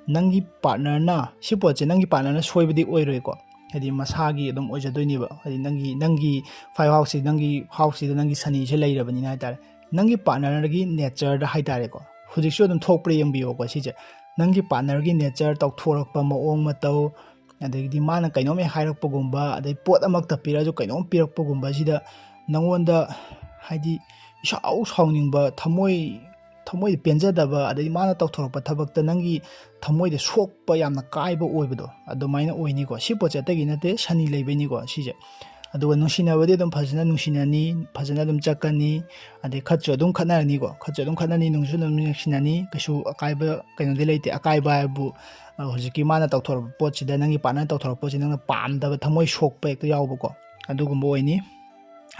ꯅꯪꯒꯤ ꯄꯥꯔꯠꯅꯔꯅ, ꯁꯤ ꯄꯣꯠꯁꯦ ꯅꯪꯒꯤ ꯄꯥꯔꯠꯅꯔꯅ ꯁꯣꯏꯕꯗꯤ ꯑꯣꯏꯔꯣꯏꯀꯣ, ꯍꯥꯏꯗꯤ ꯃꯁꯥꯒꯤ ꯑꯗꯨꯝ ꯑꯣꯏꯖꯗꯣꯏꯅꯦꯕ꯫ ꯍꯥꯏꯗꯤ ꯅꯪꯒꯤ, ꯅꯪꯒꯤ ꯐꯥꯏꯚ ꯍꯥꯎꯁꯁꯤ, ꯅꯪꯒꯤ ꯍꯥꯎꯁꯁꯤꯗ ꯅꯪꯒꯤ ꯁꯅꯤꯁꯦ ꯂꯩꯔꯕꯅꯤꯅ ꯍꯥꯏꯇꯥꯔꯦ, ꯅꯪꯒꯤ ꯄꯥꯔꯠꯅꯔꯒꯤ ꯅꯦꯆꯔꯗ ꯍꯥꯏꯇꯥꯔꯦꯀꯣ, ꯍꯧꯖꯤꯛꯁꯨ ꯑꯗꯨꯝ ꯊꯣꯛꯄ꯭ꯔꯥ ꯌꯦꯡꯕꯤꯌꯣꯀꯣ꯫ ꯁꯤꯁꯦ ꯅꯪꯒꯤ ꯄꯥꯔꯠꯅꯔꯒꯤ ꯅꯦꯆꯔ, ꯇꯧꯊꯣꯔꯛꯄ ꯃꯑꯣꯡ ꯃꯇꯧ, ꯑꯗꯒꯤꯗꯤ ꯃꯥꯅ ꯀꯩꯅꯣꯝ ꯍꯦꯛ ꯍꯥꯏꯔꯛꯄꯒꯨꯝꯕ, ꯑꯗꯩ ꯄꯣꯠ ꯑꯃꯛꯇ ꯄꯤꯔꯛꯑꯁꯨ ꯀꯩꯅꯣꯝ ꯄꯤꯔꯛꯄꯒꯨꯝꯕꯁꯤꯗ ꯅꯪꯉꯣꯟꯗ ꯍꯥꯏꯗꯤ ꯏꯁꯥꯎ ꯁꯥꯎꯅꯤꯡꯕ, ꯊꯃꯣꯏ ꯊꯃꯣꯏꯗ ꯄꯦꯟꯖꯗꯕ, ꯑꯗꯩ ꯃꯥꯅ ꯇꯧꯊꯣꯔꯛꯄ ꯊꯕꯛꯇ ꯅꯪꯒꯤ ꯊꯃꯣꯏꯗ ꯁꯣꯛꯄ, ꯌꯥꯝꯅ ꯀꯥꯏꯕ ꯑꯣꯏꯕꯗꯣ, ꯑꯗꯨꯃꯥꯏꯅ ꯑꯣꯏꯅꯤꯀꯣ꯫ ꯁꯤ ꯄꯣꯠꯁꯦ ꯑꯇꯩꯒꯤ ꯅꯠꯇꯦ, ꯁꯅꯤ ꯂꯩꯕꯩꯅꯤꯀꯣ ꯁꯤꯁꯦ꯫ ꯑꯗꯨꯒ ꯅꯨꯡꯁꯤꯅꯕꯗꯤ ꯑꯗꯨꯝ ꯐꯖꯅ ꯅꯨꯡꯁꯤꯅꯅꯤ, ꯐꯖꯅ ꯑꯗꯨꯝ ꯆꯠꯀꯅꯤ, ꯑꯗꯩ ꯈꯠꯁꯨ ꯑꯗꯨꯝ ꯈꯠꯅꯔꯅꯤꯀꯣ, ꯈꯠꯁꯨ ꯑꯗꯨꯝ ꯈꯠꯅꯅꯤ, ꯅꯨꯡꯁꯨ ꯑꯗꯨꯝ ꯅꯨꯡꯁꯤꯅꯅꯤ꯫ ꯀꯩꯁꯨ ꯑꯀꯥꯏꯕ ꯀꯩꯅꯣꯗꯤ ꯂꯩꯇꯦ꯫ ꯑꯀꯥꯏꯕ ꯍꯥꯏꯕꯨ, ꯑ, ꯍꯧꯖꯤꯛꯀꯤ ꯃꯥꯅ ꯇꯧꯊꯣꯔꯛꯄ ꯄꯣꯠꯁꯤꯗ, ꯅꯪꯒꯤ ꯄꯥꯔꯠꯅꯔ ꯇꯧꯊꯣꯔꯛꯄ ꯄꯣꯠꯁꯤꯗ ꯅꯪꯅ ꯄꯥꯝꯗꯕ, ꯊꯃꯣꯏ ꯁꯣꯛꯄ ꯍꯦꯛꯇ ꯌꯥꯎꯕꯀꯣ, ꯑꯗꯨꯒꯨꯝꯕ ꯑꯣꯏꯅꯤ꯫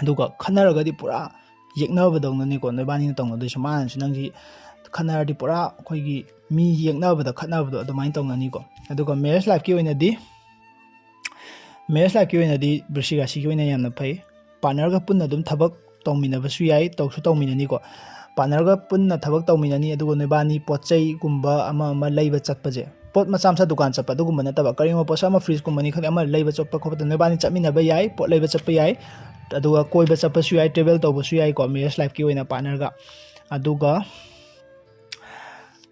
ꯑꯗꯨꯒ ꯈꯠꯅꯔꯒꯗꯤ ꯄꯨꯔꯥ ꯌꯦꯛꯅꯕꯗꯧꯅꯅꯤꯀꯣ ꯅꯣꯏꯕꯥꯅꯤꯅ ꯇꯧꯅꯗꯣꯏꯁꯦ꯫ ꯃꯥꯅꯁꯨ ꯅꯪꯁꯤ ꯈꯠꯅꯔꯗꯤ ꯄꯨꯔꯥ ꯑꯩꯈꯣꯏꯒꯤ ꯃꯤ ꯌꯦꯛꯅꯕꯗ ꯈꯠꯅꯕꯗꯣ ꯑꯗꯨꯃꯥꯏꯅ ꯇꯧꯅꯅꯤꯀꯣ꯫ ꯑꯗꯨꯒ ꯃꯦꯔꯦꯖ ꯂꯥꯏꯐꯀꯤ ꯑꯣꯏꯅꯗꯤ, ꯃꯦꯔꯦꯖ ꯂꯥꯏꯐꯀꯤ ꯑꯣꯏꯅꯗꯤ ꯕ꯭ꯔꯤꯁꯤꯛ ꯔꯥꯁꯤꯒꯤ ꯑꯣꯏꯅ ꯌꯥꯝꯅ ꯐꯩ꯫ ꯄꯥꯔꯠꯅꯔꯒ ꯄꯨꯟꯅ ꯑꯗꯨꯝ ꯊꯕꯛ ꯇꯧꯃꯤꯟꯅꯕꯁꯨ ꯌꯥꯏ, ꯇꯧꯁꯨ ꯇꯧꯃꯤꯟꯅꯅꯤꯀꯣ꯫ ꯄꯥꯔꯠꯅꯔꯒ ꯄꯨꯟꯅ ꯊꯕꯛ ꯇꯧꯃꯤꯟꯅꯅꯤ, ꯑꯗꯨꯒ ꯅꯣꯏꯕꯥꯅꯤ ꯄꯣꯠ ꯆꯩꯒꯨꯝꯕ ꯑꯃ ꯑꯃ ꯂꯩꯕ ꯆꯠꯄꯁꯦ, ꯄꯣꯠ ꯃꯆꯥ ꯃꯆꯥ ꯗꯨꯀꯥꯟ ꯆꯠꯄ ꯑꯗꯨꯒꯨꯝꯕ ꯅꯠꯇꯕ, ꯀꯔꯤꯒꯨꯝꯕ ꯄꯣꯠꯁꯛ ꯑꯃ, ꯐ꯭ꯔꯤꯖꯀꯨꯝꯕꯅꯤ ꯈꯪꯗꯦ, ꯑꯃ ꯂꯩꯕ ꯆꯠꯄ ꯈꯣꯠꯄꯗ ꯅꯣꯏꯕꯥꯅꯤ ꯆꯠꯃꯤꯟꯅꯕ ꯌꯥꯏ, ꯄꯣꯠ ꯂꯩꯕ ꯆꯠꯄ ꯌꯥꯏ, ꯑꯗꯨꯒ ꯀꯣꯏꯕ ꯆꯠꯄꯁꯨ ꯌꯥꯏ, ꯇ꯭ꯔꯦꯕꯦꯜ ꯇꯧꯕꯁꯨ ꯌꯥꯏꯀꯣ ꯃꯦꯔꯦꯖ ꯂꯥꯏꯐꯀꯤ ꯑꯣꯏꯅ ꯄꯥꯔꯠꯅꯔꯒ꯫ ꯑꯗꯨꯒ,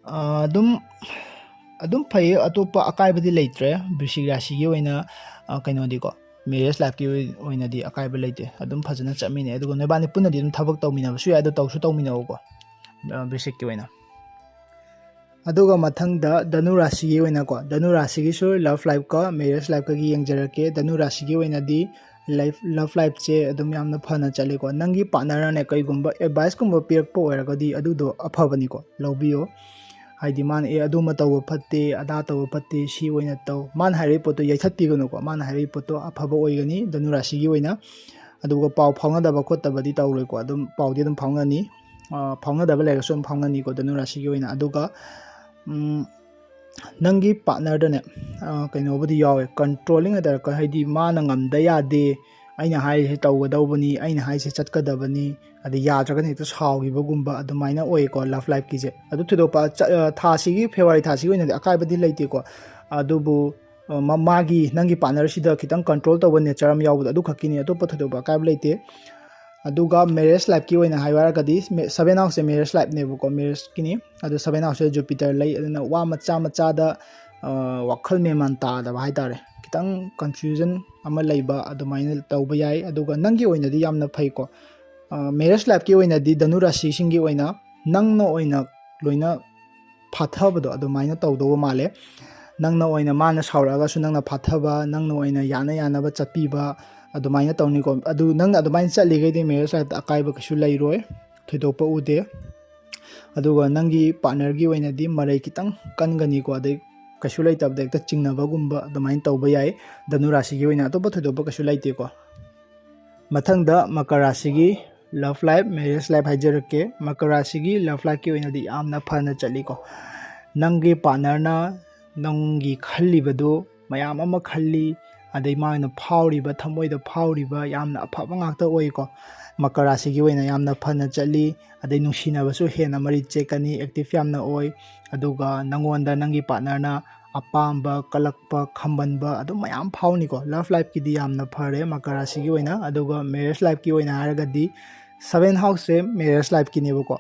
ꯑ, ꯑꯗꯨꯝ, ꯑꯗꯨꯝ ꯐꯩ, ꯑꯇꯣꯞꯄ ꯑꯀꯥꯏꯕꯗꯤ ꯂꯩꯇ꯭ꯔꯦ ꯕ꯭ꯔꯤꯁꯤꯛ ꯔꯥꯁꯤꯒꯤ ꯑꯣꯏꯅ, ꯑ, ꯀꯩꯅꯣꯗꯤꯀꯣ, ꯃꯦꯔꯦꯖ ꯂꯥꯏꯐꯀꯤ ꯑꯣꯏ-, ꯑꯣꯏꯅꯗꯤ ꯑꯀꯥꯏꯕ ꯂꯩꯇꯦ, ꯑꯗꯨꯝ ꯐꯖꯅ ꯆꯠꯃꯤꯟꯅꯩ꯫ ꯑꯗꯨꯒ ꯅꯣꯏꯕꯥꯅꯤ ꯄꯨꯟꯅꯗꯤ ꯑꯗꯨꯝ ꯊꯕꯛ ꯇꯧꯃꯤꯟꯅꯕꯁꯨ ꯌꯥꯏ, ꯑꯗꯣ ꯇꯧꯁꯨ ꯇꯧꯃꯤꯟꯅꯧꯀꯣ, ꯑ, ꯕ꯭ꯔꯤꯁꯤꯛꯀꯤ ꯑꯣꯏꯅ꯫ ꯑꯗꯨꯒ ꯃꯊꯪꯗ ꯙꯅꯨ ꯔꯥꯁꯤꯒꯤ ꯑꯣꯏꯅꯀꯣ, ꯙꯅꯨ ꯔꯥꯁꯤꯒꯤꯁꯨ ꯂꯞ ꯂꯥꯏꯐꯀ ꯃꯦꯔꯦꯖ ꯂꯥꯏꯐꯀꯒꯤ ꯌꯦꯡꯖꯔꯛꯀꯦ꯫ ꯙꯅꯨ ꯔꯥꯁꯤꯒꯤ ꯑꯣꯏꯅꯗꯤ ꯂꯥꯏꯐ ꯂꯥꯏꯐ ꯂꯥꯏꯐꯁꯦ ꯑꯗꯨꯝ ꯌꯥꯝꯅ ꯐꯅ ꯆꯠꯂꯤꯀꯣ꯫ ꯅꯪꯒꯤ ꯄꯥꯔꯠꯅꯔꯅꯅꯦ ꯀꯩꯒꯨꯝꯕ ꯑꯦꯗꯚꯥꯏꯁꯀꯨꯝꯕ ꯄꯤꯔꯛꯄ ꯑꯣꯏꯔꯒꯗꯤ ꯑꯗꯨꯗꯣ ꯑꯐꯕꯅꯤꯀꯣ, ꯂꯧꯕꯤꯌꯣ꯫ ꯍꯥꯏꯗꯤ ꯃꯥꯅ "ꯑꯦ, ꯑꯗꯨꯃ ꯇꯧꯕ ꯐꯠꯇꯦ, ꯑꯗꯥ ꯇꯧꯕ ꯐꯠꯇꯦ, ꯁꯤ ꯑꯣꯏꯅ ꯇꯧ", ꯃꯥꯅ ꯍꯥꯏꯔꯛꯏ ꯄꯣꯠꯇꯣ ꯌꯩꯊꯠꯄꯤꯒꯅꯨꯀꯣ꯫ ꯃꯥꯅ ꯍꯥꯏꯔꯛꯏ ꯄꯣꯠꯇꯣ ꯑꯐꯕ ꯑꯣꯏꯒꯅꯤ ꯙꯅꯨ ꯔꯥꯁꯤꯒꯤ ꯑꯣꯏꯅ꯫ ꯑꯗꯨꯒ ꯄꯥꯎ ꯐꯥꯎꯅꯗꯕ ꯈꯣꯠꯇꯕꯗꯤ ꯇꯧꯔꯣꯏꯀꯣ, ꯑꯗꯨꯝ ꯄꯥꯎꯗꯤ ꯑꯗꯨꯝ ꯐꯥꯎꯅꯅꯤ꯫ ꯑ, ꯐꯥꯎꯅꯗꯕ ꯂꯩꯔꯒꯁꯨ ꯑꯗꯨꯝ ꯐꯥꯎꯅꯅꯤꯀꯣ ꯙꯅꯨ ꯔꯥꯁꯤꯒꯤ ꯑꯣꯏꯅ꯫ ꯑꯗꯨꯒ ꯎꯝ, ꯅꯪꯒꯤ ꯄꯥꯔꯠꯅꯔꯗꯅꯦ, ꯑ, ꯀꯩꯅꯣꯕꯨꯗꯤ ꯌꯥꯎꯋꯦ, ꯀꯟꯇ꯭ꯔꯣꯂꯤꯡ ꯍꯥꯏꯇꯥꯔꯦꯀꯣ, ꯍꯥꯏꯗꯤ ꯃꯥꯅ ꯉꯝꯗ ꯌꯥꯗꯦ, ꯑꯩꯅ ꯍꯥꯏꯔꯤꯁꯦ ꯇꯧꯒꯗꯧꯕꯅꯤ, ꯑꯩꯅ ꯍꯥꯏꯔꯤꯁꯦ ꯆꯠꯀꯗꯕꯅꯤ, ꯑꯗꯩ ꯌꯥꯗ꯭ꯔꯒꯅ ꯍꯦꯛꯇ ꯁꯥꯎꯈꯤꯕꯒꯨꯝꯕ ꯑꯗꯨꯃꯥꯏꯅ ꯑꯣꯏꯌꯦꯀꯣ ꯂꯥꯏꯐ ꯂꯥꯏꯐꯀꯤꯁꯦ꯫ ꯑꯗꯨ ꯊꯣꯏꯗꯣꯛꯄ ꯆ-, ꯑ, ꯊꯥꯁꯤꯒꯤ, ꯐꯦꯕ꯭ꯔꯨꯋꯥꯔꯤ ꯊꯥꯁꯤꯒꯤ ꯑꯣꯏꯅꯗꯤ ꯑꯀꯥꯏꯕꯗꯤ ꯂꯩꯇꯦꯀꯣ꯫ ꯑꯗꯨꯕꯨ, ꯑ, ꯃ-, ꯃꯥꯒꯤ, ꯅꯪꯒꯤ ꯄꯥꯔꯠꯅꯔꯁꯤꯗ ꯈꯤꯇꯪ ꯀꯟꯇ꯭ꯔꯣꯜ ꯇꯧꯕ ꯅꯦꯆꯔ ꯑꯃ ꯌꯥꯎꯕꯗꯣ ꯑꯗꯨ ꯈꯛꯀꯤꯅꯤ, ꯑꯇꯣꯞꯄ ꯊꯣꯏꯗꯣꯛꯄ ꯑꯀꯥꯏꯕ ꯂꯩꯇꯦ꯫ ꯑꯗꯨꯒ ꯃꯦꯔꯦꯖ ꯂꯥꯏꯐꯀꯤ ꯑꯣꯏꯅ ꯍꯥꯏꯌꯨ ꯍꯥꯏꯔꯒꯗꯤ, ꯃꯦ-, ꯁꯚꯦꯟ ꯍꯥꯎꯁꯁꯦ ꯃꯦꯔꯦꯖ ꯂꯥꯏꯐꯅꯦꯕꯀꯣ, ꯃꯦꯔꯦꯖꯀꯤꯅꯤ꯫ ꯑꯗꯣ ꯁꯚꯦꯟ ꯍꯥꯎꯁꯁꯦ ꯖꯨꯄꯤꯇꯔ ꯂꯩ, ꯑꯗꯨꯅ ꯋꯥ ꯃꯆꯥ ꯃꯆꯥꯗ, ꯑ, ꯋꯥꯈꯜ ꯃꯦꯟ ꯃꯥꯟ ꯇꯥꯗꯕ ꯍꯥꯏꯇꯥꯔꯦ, ꯈꯤꯇꯪ ꯀꯟꯐ꯭ꯌꯨꯖꯟ ꯑꯃ ꯂꯩꯕ ꯑꯗꯨꯃꯥꯏꯅ ꯇꯧꯕ ꯌꯥꯏ꯫ ꯑꯗꯨꯒ ꯅꯪꯒꯤ ꯑꯣꯏꯅꯗꯤ ꯌꯥꯝꯅ ꯐꯩꯀꯣ꯫ ꯑ, ꯃꯦꯔꯦꯖ ꯂꯥꯏꯐꯀꯤ ꯑꯣꯏꯅꯗꯤ ꯙꯅꯨ ꯔꯥꯁꯤꯁꯤꯡꯒꯤ ꯑꯣꯏꯅ ꯅꯪꯅ ꯑꯣꯏꯅ ꯂꯣꯏꯅ ꯐꯥꯊꯕꯗꯣ ꯑꯗꯨꯃꯥꯏꯅ ꯇꯧꯗꯧꯕ ꯃꯥꯜꯂꯦ꯫ ꯅꯪꯅ ꯑꯣꯏꯅ, ꯃꯥꯅ ꯁꯥꯎꯔꯛꯑꯒꯁꯨ ꯅꯪꯅ ꯐꯥꯊꯕ, ꯅꯪꯅ ꯑꯣꯏꯅ ꯌꯥꯅ ꯌꯥꯅꯕ ꯆꯠꯄꯤꯕ, ꯑꯗꯨꯃꯥꯏꯅ ꯇꯧꯅꯤꯀꯣ꯫ ꯑꯗꯨ ꯅꯪꯅ ꯑꯗꯨꯃꯥꯏꯅ ꯆꯠꯂꯤꯈꯩꯗꯤ ꯃꯦꯔꯦꯖ ꯂꯥꯏꯐꯇ ꯑꯀꯥꯏꯕ ꯀꯩꯁꯨ ꯂꯩꯔꯣꯏ, ꯊꯣꯏꯗꯣꯛꯄ ꯎꯗꯦ꯫ ꯑꯗꯨꯒ ꯅꯪꯒꯤ ꯄꯥꯔꯠꯅꯔꯒꯤ ꯑꯣꯏꯅꯗꯤ ꯃꯔꯩ ꯈꯤꯇꯪ ꯀꯟꯒꯅꯤꯀꯣ, ꯑꯗꯩ ꯀꯩꯁꯨ ꯂꯩꯇꯕꯗ ꯍꯦꯛꯇ ꯆꯤꯡꯅꯕꯒꯨꯝꯕ ꯑꯗꯨꯃꯥꯏꯅ ꯇꯧꯕ ꯌꯥꯏ꯫ ꯙꯅꯨ ꯔꯥꯁꯤꯒꯤ ꯑꯣꯏꯅ ꯑꯇꯣꯞꯄ ꯊꯣꯏꯗꯣꯛꯄ ꯀꯩꯁꯨ ꯂꯩꯇꯦꯀꯣ꯫ ꯃꯊꯪꯗ Makar ꯔꯥꯁꯤꯒꯤ love life, marriage life ꯍꯥꯏꯖꯔꯛꯀꯦ꯫ ꯃꯀꯔ ꯔꯥꯁꯤꯒꯤ ꯂꯚ ꯂꯥꯏꯐꯀꯤ ꯑꯣꯏꯅꯗꯤ ꯌꯥꯝꯅ ꯐꯅ ꯆꯠꯂꯤꯀꯣ꯫ ꯅꯪꯒꯤ ꯄꯥꯔꯠꯅꯔꯅ ꯅꯪꯒꯤ ꯈꯜꯂꯤꯕꯗꯨ ꯃꯌꯥꯝ ꯑꯃ ꯈꯜꯂꯤ, ꯑꯗꯩ ꯃꯥꯅ ꯐꯥꯎꯔꯤꯕ, ꯊꯃꯣꯏꯗ ꯐꯥꯎꯔꯤꯕ ꯌꯥꯝꯅ ꯑꯐꯕ ꯉꯥꯛꯇ ꯑꯣꯏꯀꯣ꯫ ꯃꯀꯔ ꯔꯥꯁꯤꯒꯤ ꯑꯣꯏꯅ ꯌꯥꯝꯅ ꯐꯅ ꯆꯠꯂꯤ, ꯑꯗꯩ ꯅꯨꯡꯁꯤꯅꯕꯁꯨ ꯍꯦꯟꯅ ꯃꯔꯤ ꯆꯦꯠꯀꯅꯤ, ꯑꯦꯛꯇꯤꯞ ꯌꯥꯝꯅ ꯑꯣꯏ꯫ ꯑꯗꯨꯒ ꯅꯪꯉꯣꯟꯗ ꯅꯪꯒꯤ ꯄꯥꯔꯠꯅꯔꯅ ꯑꯄꯥꯝꯕ, ꯀꯜꯂꯛꯄ, ꯈꯝꯕꯟꯕ ꯑꯗꯨꯝ ꯃꯌꯥꯝ ꯐꯥꯎꯅꯤꯀꯣ꯫ ꯂꯚ ꯂꯥꯏꯐꯀꯤꯗꯤ ꯌꯥꯝꯅ ꯐꯔꯦ ꯃꯀꯔ ꯔꯥꯁꯤꯒꯤ ꯑꯣꯏꯅ꯫ ꯑꯗꯨꯒ ꯃꯦꯔꯦꯖ ꯂꯥꯏꯐꯀꯤ ꯑꯣꯏꯅ ꯍꯥꯏꯔꯒꯗꯤ ꯁꯚꯦꯟ ꯍꯥꯎꯁꯁꯦ ꯃꯦꯔꯦꯖ ꯂꯥꯏꯐꯀꯤꯅꯦꯕꯀꯣ꯫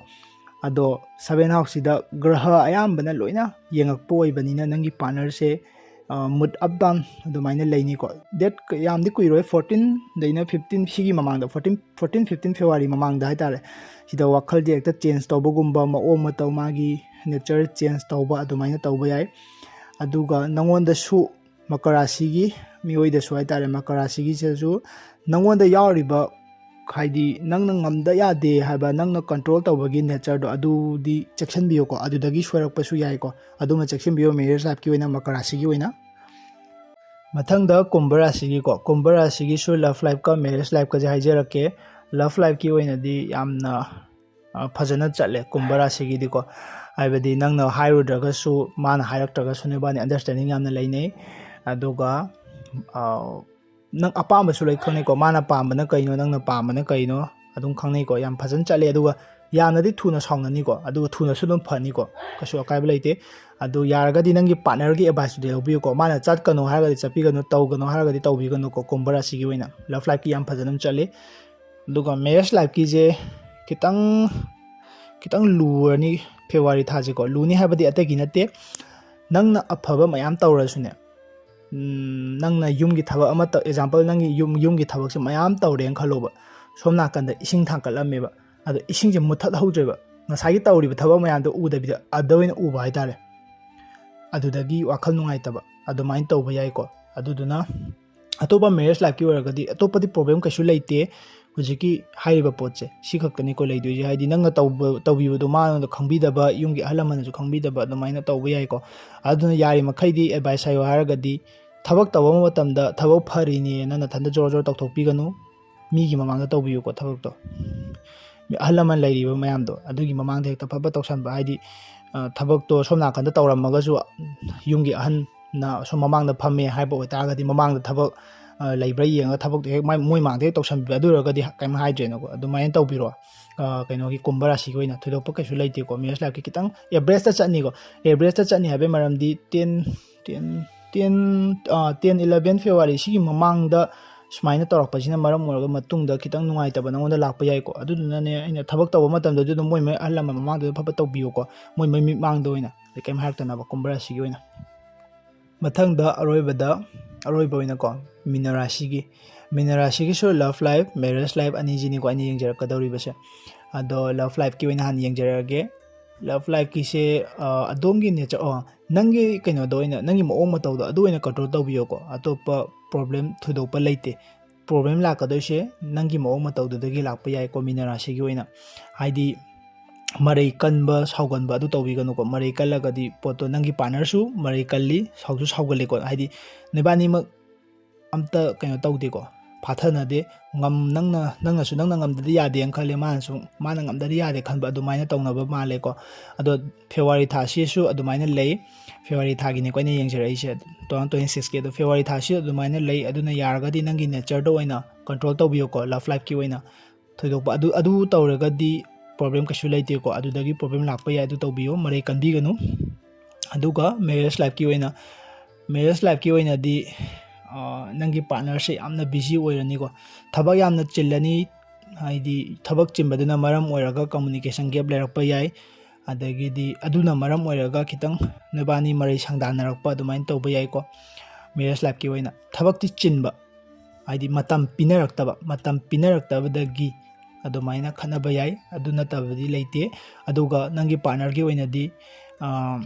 ꯑꯗꯣ ꯁꯚꯦꯟ ꯍꯥꯎꯁꯁꯤꯗ ꯒ꯭ꯔꯍ ꯑꯌꯥꯝꯕꯅ ꯂꯣꯏꯅ ꯌꯦꯡꯉꯛꯄ ꯑꯣꯏꯕꯅꯤꯅ ꯅꯪꯒꯤ ꯄꯥꯔꯠꯅꯔꯁꯦ ꯃꯨꯠ ꯑꯞ ꯗꯥꯎꯟ ꯑꯗꯨꯃꯥꯏꯅ ꯂꯩꯅꯤꯀꯣ꯫ ꯗꯦꯠ ꯌꯥꯝꯗꯤ ꯀꯨꯏꯔꯣꯏ, ꯐꯣꯔꯇꯤꯟꯗꯩꯅ ꯐꯤꯐꯇꯤꯟ ꯁꯤꯒꯤ ꯃꯃꯥꯡꯗ, ꯐꯣꯔꯇꯤꯟ, ꯐꯣꯔꯇꯤꯟ, ꯐꯤꯐꯇꯤꯟ ꯐꯦꯕ꯭ꯔꯨꯋꯥꯔꯤ ꯃꯃꯥꯡꯗ ꯍꯥꯏꯇꯥꯔꯦ꯫ ꯁꯤꯗ ꯋꯥꯈꯜꯁꯦ ꯍꯦꯛꯇ ꯆꯦꯟꯖ ꯇꯧꯕꯒꯨꯝꯕ, ꯃꯑꯣꯡ ꯃꯇꯧ, ꯃꯥꯒꯤ ꯅꯦꯆꯔ ꯆꯦꯟꯖ ꯇꯧꯕ ꯑꯗꯨꯃꯥꯏꯅ ꯇꯧꯕ ꯌꯥꯏ꯫ ꯑꯗꯨꯒ ꯅꯪꯉꯣꯟꯗꯁꯨ ꯃꯀꯔ ꯔꯥꯁꯤꯒꯤ ꯃꯤꯑꯣꯏꯗꯁꯨ ꯍꯥꯏꯇꯥꯔꯦ, ꯃꯀꯔ ꯔꯥꯁꯤꯒꯤꯁꯤꯁꯨ ꯅꯪꯉꯣꯟꯗ ꯌꯥꯎꯔꯤꯕ, ꯍꯥꯏꯗꯤ ꯅꯪꯅ ꯉꯝꯗ ꯌꯥꯗꯦ ꯍꯥꯏꯕ, ꯅꯪꯅ ꯀꯟꯇ꯭ꯔꯣꯜ ꯇꯧꯕꯒꯤ ꯅꯦꯆꯔꯗꯣ, ꯑꯗꯨꯗꯤ ꯆꯦꯛꯁꯤꯟꯕꯤꯌꯨꯀꯣ, ꯑꯗꯨꯗꯒꯤ ꯁꯣꯏꯔꯛꯄꯁꯨ ꯌꯥꯏꯀꯣ, ꯑꯗꯨꯃ ꯆꯦꯛꯁꯤꯟꯕꯤꯌꯨ ꯃꯦꯔꯦꯖ ꯂꯥꯏꯐꯀꯤ ꯑꯣꯏꯅ, ꯃꯀꯔ ꯔꯥꯁꯤꯒꯤ ꯑꯣꯏꯅ꯫ ꯃꯊꯪꯗ ꯀꯨꯝꯚ ꯔꯥꯁꯤꯒꯤꯀꯣ, ꯀꯨꯝꯚ ꯔꯥꯁꯤꯒꯤꯁꯨ ꯂꯞ ꯂꯥꯏꯐꯀ ꯃꯦꯔꯦꯖ ꯂꯥꯏꯐꯀꯁꯦ ꯍꯥꯏꯖꯔꯛꯀꯦ꯫ ꯂꯞ ꯂꯥꯏꯐꯀꯤ ꯑꯣꯏꯅꯗꯤ ꯌꯥꯝꯅ ꯑ, ꯐꯖꯅ ꯆꯠꯂꯦ ꯀꯨꯝꯚ ꯔꯥꯁꯤꯒꯤꯗꯤꯀꯣ꯫ ꯍꯥꯏꯕꯗꯤ ꯅꯪꯅ ꯍꯥꯏꯔꯨꯗ꯭ꯔꯒꯁꯨ, ꯃꯥꯅ ꯍꯥꯏꯔꯛꯇ꯭ꯔꯒꯁꯨ ꯅꯣꯏꯕꯥꯅꯤ ꯑꯟꯗꯔꯁꯇꯦꯟꯗꯤꯡ ꯌꯥꯝꯅ ꯂꯩꯅꯩ꯫ ꯑꯗꯨꯒ ꯑ, ꯅꯪ ꯑꯄꯥꯝꯕꯁꯨ ꯂꯣꯏ ꯈꯪꯅꯩꯀꯣ, ꯃꯥꯅ ꯄꯥꯝꯕꯅ ꯀꯩꯅꯣ, ꯅꯪꯅ ꯄꯥꯝꯕꯅ ꯀꯩꯅꯣ, ꯑꯗꯨꯝ ꯈꯪꯅꯩꯀꯣ꯫ ꯌꯥꯝ ꯐꯖꯅ ꯆꯠꯂꯦ꯫ ꯑꯗꯨꯒ ꯌꯥꯝꯅꯗꯤ ꯊꯨꯅ ꯁꯥꯎꯅꯅꯤꯀꯣ, ꯑꯗꯨꯒ ꯊꯨꯅꯁꯨ ꯑꯗꯨꯝ ꯐꯅꯤꯀꯣ, ꯀꯩꯁꯨ ꯑꯀꯥꯏꯕ ꯂꯩꯇꯦ꯫ ꯑꯗꯨ ꯌꯥꯔꯒꯗꯤ ꯅꯪꯒꯤ ꯄꯥꯔꯠꯅꯔꯒꯤ ꯑꯦꯗꯚꯥꯏꯁꯇꯨꯗꯤ ꯂꯧꯕꯤꯌꯨꯀꯣ꯫ ꯃꯥꯅ ꯆꯠꯀꯅꯣ ꯍꯥꯏꯔꯒꯗꯤ ꯆꯠꯄꯤꯒꯅꯨ, ꯇꯧꯒꯅꯣ ꯍꯥꯏꯔꯒꯗꯤ ꯇꯧꯕꯤꯒꯅꯨꯀꯣ꯫ ꯀꯨꯝꯚ ꯔꯥꯁꯤꯒꯤ ꯑꯣꯏꯅ ꯂꯞ ꯂꯥꯏꯐꯀꯤ ꯌꯥꯝ ꯐꯖꯅ ꯑꯗꯨꯝ ꯆꯠꯂꯤ꯫ ꯑꯗꯨꯒ ꯃꯦꯔꯦꯖ ꯂꯥꯏꯐꯀꯤꯁꯦ ꯈꯤꯇꯪ, ꯈꯤꯇꯪ ꯂꯨꯔꯅꯤ ꯐꯦꯕ꯭ꯔꯨꯋꯥꯔꯤ ꯊꯥꯁꯦꯀꯣ꯫ ꯂꯨꯅꯤ ꯍꯥꯏꯕꯗꯤ ꯑꯇꯩꯒꯤ ꯅꯠꯇꯦ, ꯅꯪꯅ ꯑꯐꯕ ꯃꯌꯥꯝ ꯇꯧꯔꯁꯨꯅꯦ, ꯎꯝ, ꯅꯪꯅ ꯌꯨꯝꯒꯤ ꯊꯕꯛ ꯑꯃ ꯇꯧ, ꯑꯦꯛꯖꯥꯝꯄꯜ, ꯅꯪꯒꯤ ꯌꯨꯝ, ꯌꯨꯝꯒꯤ ꯊꯕꯛꯁꯦ ꯃꯌꯥꯝ ꯇꯧꯔꯦꯅ ꯈꯜꯂꯣꯕ, ꯁꯣꯝ ꯅꯥꯀꯟꯗ ꯏꯁꯤꯡ ꯊꯥꯡꯀꯠꯂꯝꯃꯦꯕ, ꯑꯗꯣ ꯏꯁꯤꯡꯁꯦ ꯃꯨꯠꯊꯠꯍꯧꯗ꯭ꯔꯦꯕ, ꯉꯁꯥꯏꯒꯤ ꯇꯧꯔꯤꯕ ꯊꯕꯛ ꯃꯌꯥꯝꯗꯣ ꯎꯗꯕꯤꯗ ꯑꯗ ꯑꯣꯏꯅ ꯎꯕ ꯍꯥꯏꯇꯥꯔꯦ, ꯑꯗꯨꯗꯒꯤ ꯋꯥꯈꯜ ꯅꯨꯡꯉꯥꯏꯇꯕ ꯑꯗꯨꯃꯥꯏꯅ ꯇꯧꯕ ꯌꯥꯏꯀꯣ꯫ ꯑꯗꯨꯗꯨꯅ ꯑꯇꯣꯞꯄ ꯃꯦꯔꯦꯖ ꯂꯥꯏꯐꯀꯤ ꯑꯣꯏꯔꯒꯗꯤ ꯑꯇꯣꯞꯄꯗꯤ ꯄ꯭ꯔꯣꯕ꯭ꯂꯦꯝ ꯀꯩꯁꯨ ꯂꯩꯇꯦ꯫ ꯍꯧꯖꯤꯛꯀꯤ ꯍꯥꯏꯔꯤꯕ ꯄꯣꯠꯁꯦ ꯁꯤ ꯈꯛꯇꯅꯤꯀꯣ ꯂꯩꯗꯣꯏꯁꯦ, ꯍꯥꯏꯗꯤ ꯅꯪꯅ ꯇꯧꯕ, ꯇꯧꯕꯤꯕꯗꯣ ꯃꯥꯅ ꯈꯪꯕꯤꯗꯕ, ꯌꯨꯝꯒꯤ ꯑꯍꯜ ꯂꯃꯟꯅꯁꯨ ꯈꯪꯕꯤꯗꯕ, ꯑꯗꯨꯃꯥꯏꯅ ꯇꯧꯕ ꯌꯥꯏꯀꯣ꯫ ꯑꯗꯨꯅ ꯌꯥꯔꯤꯃꯈꯩꯗꯤ ꯑꯦꯗꯚꯥꯏꯁ ꯍꯥꯏꯌꯣ ꯍꯥꯏꯔꯒꯗꯤ, ꯊꯕꯛ ꯇꯧꯕ ꯃꯇꯝꯗ ꯊꯕꯛ ꯐꯔꯤꯅꯦꯅ ꯅꯊꯟꯗ ꯖꯣꯔ ꯖꯣꯔ ꯇꯧꯊꯣꯛꯄꯤꯒꯅꯨ, ꯃꯤꯒꯤ ꯃꯃꯥꯡꯗ ꯇꯧꯕꯤꯌꯨꯀꯣ ꯊꯕꯛꯇꯣ꯫ ꯃꯤ ꯑꯍꯜ ꯂꯃꯟ ꯂꯩꯔꯤꯕ ꯃꯌꯥꯝꯗꯣ ꯑꯗꯨꯒꯤ ꯃꯃꯥꯡꯗ ꯍꯦꯛꯇ ꯐꯠ ꯐꯠ ꯇꯧꯁꯟꯕ, ꯍꯥꯏꯗꯤ ꯑ, ꯊꯕꯛꯇꯣ ꯁꯣꯝ ꯅꯥꯀꯟꯗ ꯇꯧꯔꯝꯃꯒꯁꯨ ꯌꯨꯝꯒꯤ ꯑꯍꯟꯅ ꯁꯣꯝ ꯃꯃꯥꯡꯗ ꯐꯝꯃꯦ ꯍꯥꯏꯕ ꯑꯣꯏꯇꯥꯔꯒꯗꯤ ꯃꯃꯥꯡꯗ ꯊꯕꯛ ꯑ, ꯂꯩꯕ꯭ꯔꯥ ꯌꯦꯡꯉꯒ ꯊꯕꯛꯇꯣ ꯍꯦꯛ ꯃꯥꯏ, ꯃꯣꯏ ꯃꯥꯡꯗ ꯍꯦꯛ ꯇꯧꯁꯟꯕꯤꯕ꯫ ꯑꯗꯨ ꯑꯣꯏꯔꯒꯗꯤ ꯀꯩꯝ ꯍꯥꯏꯗ꯭ꯔꯦꯅꯀꯣ꯫ ꯑꯗꯨꯃꯥꯏꯅ ꯇꯧꯕꯤꯔꯣ꯫ ꯑ, ꯀꯩꯅꯣꯒꯤ ꯀꯨꯝꯚ ꯔꯥꯁꯤꯒꯤ ꯑꯣꯏꯅ ꯊꯣꯏꯗꯣꯛꯄ ꯀꯩꯁꯨ ꯂꯩꯇꯦꯀꯣ꯫ ꯃꯦꯔꯦꯖ ꯂꯥꯏꯐꯀꯤ ꯈꯤꯇꯪ ꯑꯦꯚꯔꯦꯖꯇ ꯆꯠꯅꯤꯀꯣ꯫ ꯑꯦꯚꯔꯦꯖꯇ ꯆꯠꯅꯤ ꯍꯥꯏꯕꯒꯤ ꯃꯔꯝꯗꯤ ꯇꯦꯟ, ꯇꯦꯟ, ꯇꯦꯟ, ꯑ, ꯇꯦꯟ, ꯏꯂꯚꯦꯟ ꯐꯦꯕ꯭ꯔꯨꯋꯥꯔꯤ ꯁꯤꯒꯤ ꯃꯃꯥꯡꯗ ꯁꯨꯃꯥꯏꯅ ꯇꯧꯔꯛꯄꯁꯤꯅ ꯃꯔꯝ ꯑꯣꯏꯔꯒ ꯃꯇꯨꯡꯗ ꯈꯤꯇꯪ ꯅꯨꯡꯉꯥꯏꯇꯕ ꯅꯉꯣꯟꯗ ꯂꯥꯛꯄ ꯌꯥꯏꯀꯣ꯫ ꯑꯗꯨꯗꯨꯅꯅꯦ ꯑꯩꯅ ꯊꯕꯛ ꯇꯧꯕ ꯃꯇꯝꯗꯗꯤ ꯑꯗꯨꯝ ꯃꯣꯏ ꯃꯣꯏ ꯑꯍꯜ ꯂꯃꯟ ꯃꯃꯥꯡꯗꯨꯗ ꯐꯠ ꯐꯠ ꯇꯧꯕꯤꯌꯨꯀꯣ꯫ ꯃꯣꯏ ꯃꯣꯏ ꯃꯤꯠꯃꯥꯡꯗ ꯑꯣꯏꯅ, ꯑꯗꯩ ꯀꯩꯝ ꯍꯥꯏꯔꯛꯇꯅꯕ ꯀꯨꯝꯚ ꯔꯥꯁꯤꯒꯤ ꯑꯣꯏꯅ꯫ ꯃꯊꯪꯗ ꯑꯔꯣꯏꯕꯗ, ꯑꯔꯣꯏꯕ ꯑꯣꯏꯅꯀꯣ, ꯃꯤꯅ ꯔꯥꯁꯤꯒꯤ, ꯃꯤꯅ ꯔꯥꯁꯤꯒꯤꯁꯨ ꯂꯞ ꯂꯥꯏꯐ, ꯃꯦꯔꯦꯖ ꯂꯥꯏꯐ ꯑꯅꯤꯁꯤꯅꯤꯀꯣ ꯑꯩꯅ ꯌꯦꯡꯖꯔꯛꯀꯗꯧꯔꯤꯕꯁꯦ꯫ ꯑꯗꯣ ꯂꯞ ꯂꯥꯏꯐꯀꯤ ꯑꯣꯏꯅ ꯍꯥꯟꯅ ꯌꯦꯡꯖꯔꯛꯑꯒꯦ꯫ ꯂꯞ ꯂꯥꯏꯐꯀꯤꯁꯦ ꯑꯗꯣꯝꯒꯤ ꯅꯦꯆꯔ, ꯑꯣ, ꯅꯪꯒꯤ ꯀꯩꯅꯣꯗ ꯑꯣꯏꯅ, ꯅꯪꯒꯤ ꯃꯑꯣꯡ ꯃꯇꯧꯗꯣ ꯑꯗꯨ ꯑꯣꯏꯅ ꯀꯟꯇ꯭ꯔꯣꯜ ꯇꯧꯕꯤꯌꯣꯀꯣ꯫ ꯑꯇꯣꯞꯄ ꯄ꯭ꯔꯣꯕ꯭ꯂꯦꯝ ꯊꯣꯏꯗꯣꯛꯄ ꯂꯩꯇꯦ꯫ ꯄ꯭ꯔꯣꯕ꯭ꯂꯦꯝ ꯂꯥꯛꯀꯗꯣꯏꯁꯦ ꯅꯪꯒꯤ ꯃꯑꯣꯡ ꯃꯇꯧꯗꯨꯗꯒꯤ ꯂꯥꯛꯄ ꯌꯥꯏꯀꯣ, ꯃꯤꯅ ꯔꯥꯁꯤꯒꯤ ꯑꯣꯏꯅ꯫ ꯍꯥꯏꯗꯤ ꯃꯔꯩ ꯀꯟꯕ, ꯁꯥꯎꯒꯟꯕ ꯑꯗꯨ ꯇꯧꯕꯤꯒꯅꯨꯀꯣ꯫ ꯃꯔꯩ ꯀꯜꯂꯒꯗꯤ ꯄꯣꯠꯇꯣ ꯅꯪꯒꯤ ꯄꯥꯔꯠꯅꯔꯁꯨ ꯃꯔꯩ ꯀꯜꯂꯤ, ꯁꯥꯎꯁꯨ ꯁꯥꯎꯒꯜꯂꯤꯀꯣ꯫ ꯍꯥꯏꯗꯤ ꯅꯣꯏꯕꯥꯅꯤꯃꯛ ꯑꯝꯇ ꯀꯩꯅꯣ ꯇꯧꯗꯦꯀꯣ, ꯐꯥꯊꯅꯗꯦ꯫ ꯉꯝ-, ꯅꯪꯅ, ꯅꯪꯅꯁꯨ ꯅꯪꯅ ꯉꯝꯗꯗꯤ ꯌꯥꯗꯦꯅ ꯈꯜꯂꯦ, ꯃꯥꯅꯁꯨ ꯃꯥꯅ ꯉꯝꯗꯗꯤ ꯌꯥꯗꯦ ꯈꯟꯕ ꯑꯗꯨꯃꯥꯏꯅ ꯇꯧꯅꯕ ꯃꯥꯜꯂꯦꯀꯣ꯫ ꯑꯗꯣ ꯐꯦꯕ꯭ꯔꯨꯋꯥꯔꯤ ꯊꯥꯁꯤꯁꯨ ꯑꯗꯨꯃꯥꯏꯅ ꯂꯩ꯫ ꯐꯦꯕ꯭ꯔꯨꯋꯥꯔꯤ ꯊꯥꯒꯤꯅꯤꯀꯣ ꯑꯩꯅ ꯌꯦꯡꯖꯔꯛꯏꯁꯦ, ꯇꯨ ꯊꯥꯎꯖꯟ ꯇ꯭ꯋꯦꯟꯇꯤ ꯁꯤꯛꯁꯀꯤ꯫ ꯑꯗꯣ ꯐꯦꯕ꯭ꯔꯨꯋꯥꯔꯤ ꯊꯥꯁꯤ ꯑꯗꯨꯃꯥꯏꯅ ꯂꯩ꯫ ꯑꯗꯨꯅ ꯌꯥꯔꯒꯗꯤ ꯅꯪꯒꯤ ꯅꯦꯆꯔꯗ ꯑꯣꯏꯅ ꯀꯟꯇ꯭ꯔꯣꯜ ꯇꯧꯕꯤꯌꯨꯀꯣ, ꯂꯞ ꯂꯥꯏꯐꯀꯤ ꯑꯣꯏꯅ꯫ ꯊꯣꯏꯗꯣꯛꯄ ꯑꯗꯨ, ꯑꯗꯨ ꯇꯧꯔꯒꯗꯤ ꯄ꯭ꯔꯣꯕ꯭ꯂꯦꯝ ꯀꯩꯁꯨ ꯂꯩꯇꯦꯀꯣ꯫ ꯑꯗꯨꯗꯒꯤ ꯄ꯭ꯔꯣꯕ꯭ꯂꯦꯝ ꯂꯥꯛꯄ ꯌꯥꯏ, ꯑꯗꯨ ꯇꯧꯕꯤꯌꯨ, ꯃꯔꯩ ꯀꯟꯕꯤꯒꯅꯨ꯫ ꯑꯗꯨꯒ ꯃꯦꯔꯦꯖ ꯂꯥꯏꯐꯀꯤ ꯑꯣꯏꯅ, ꯃꯦꯔꯦꯖ ꯂꯥꯏꯐꯀꯤ ꯑꯣꯏꯅꯗꯤ, ꯑ, ꯅꯪꯒꯤ ꯄꯥꯔꯠꯅꯔꯁꯦ ꯌꯥꯝꯅ ꯕꯤꯖꯤ ꯑꯣꯏꯔꯅꯤꯀꯣ꯫ ꯊꯕꯛ ꯌꯥꯝꯅ ꯆꯤꯜꯂꯅꯤ, ꯍꯥꯏꯗꯤ ꯊꯕꯛ ꯆꯤꯟꯕꯗꯨꯅ ꯃꯔꯝ ꯑꯣꯏꯔꯒ ꯀꯝꯃꯨꯅꯤꯀꯦꯁꯟ ꯒꯦꯞ ꯂꯩꯔꯛꯄ ꯌꯥꯏ꯫ ꯑꯗꯒꯤꯗꯤ ꯑꯗꯨꯅ ꯃꯔꯝ ꯑꯣꯏꯔꯒ ꯈꯤꯇꯪ ꯅꯣꯏꯕꯥꯅꯤ ꯃꯔꯩ ꯁꯪꯗꯥꯟꯅꯔꯛꯄ ꯑꯗꯨꯃꯥꯏꯅ ꯇꯧꯕ ꯌꯥꯏꯀꯣ꯫ ꯃꯦꯔꯦꯖ ꯂꯥꯏꯐꯀꯤ ꯑꯣꯏꯅ ꯊꯕꯛꯇꯤ ꯆꯤꯟꯕ, ꯍꯥꯏꯗꯤ ꯃꯇꯝ ꯄꯤꯅꯔꯛꯇꯕ, ꯃꯇꯝ ꯄꯤꯅꯔꯛꯇꯕꯗꯒꯤ ꯑꯗꯨꯃꯥꯏꯅ ꯈꯠꯅꯕ ꯌꯥꯏ꯫ ꯑꯗꯨ ꯅꯠꯇꯕꯗꯤ ꯂꯩꯇꯦ꯫ ꯑꯗꯨꯒ ꯅꯪꯒꯤ ꯄꯥꯔꯠꯅꯔꯒꯤ ꯑꯣꯏꯅꯗꯤ, ꯑ,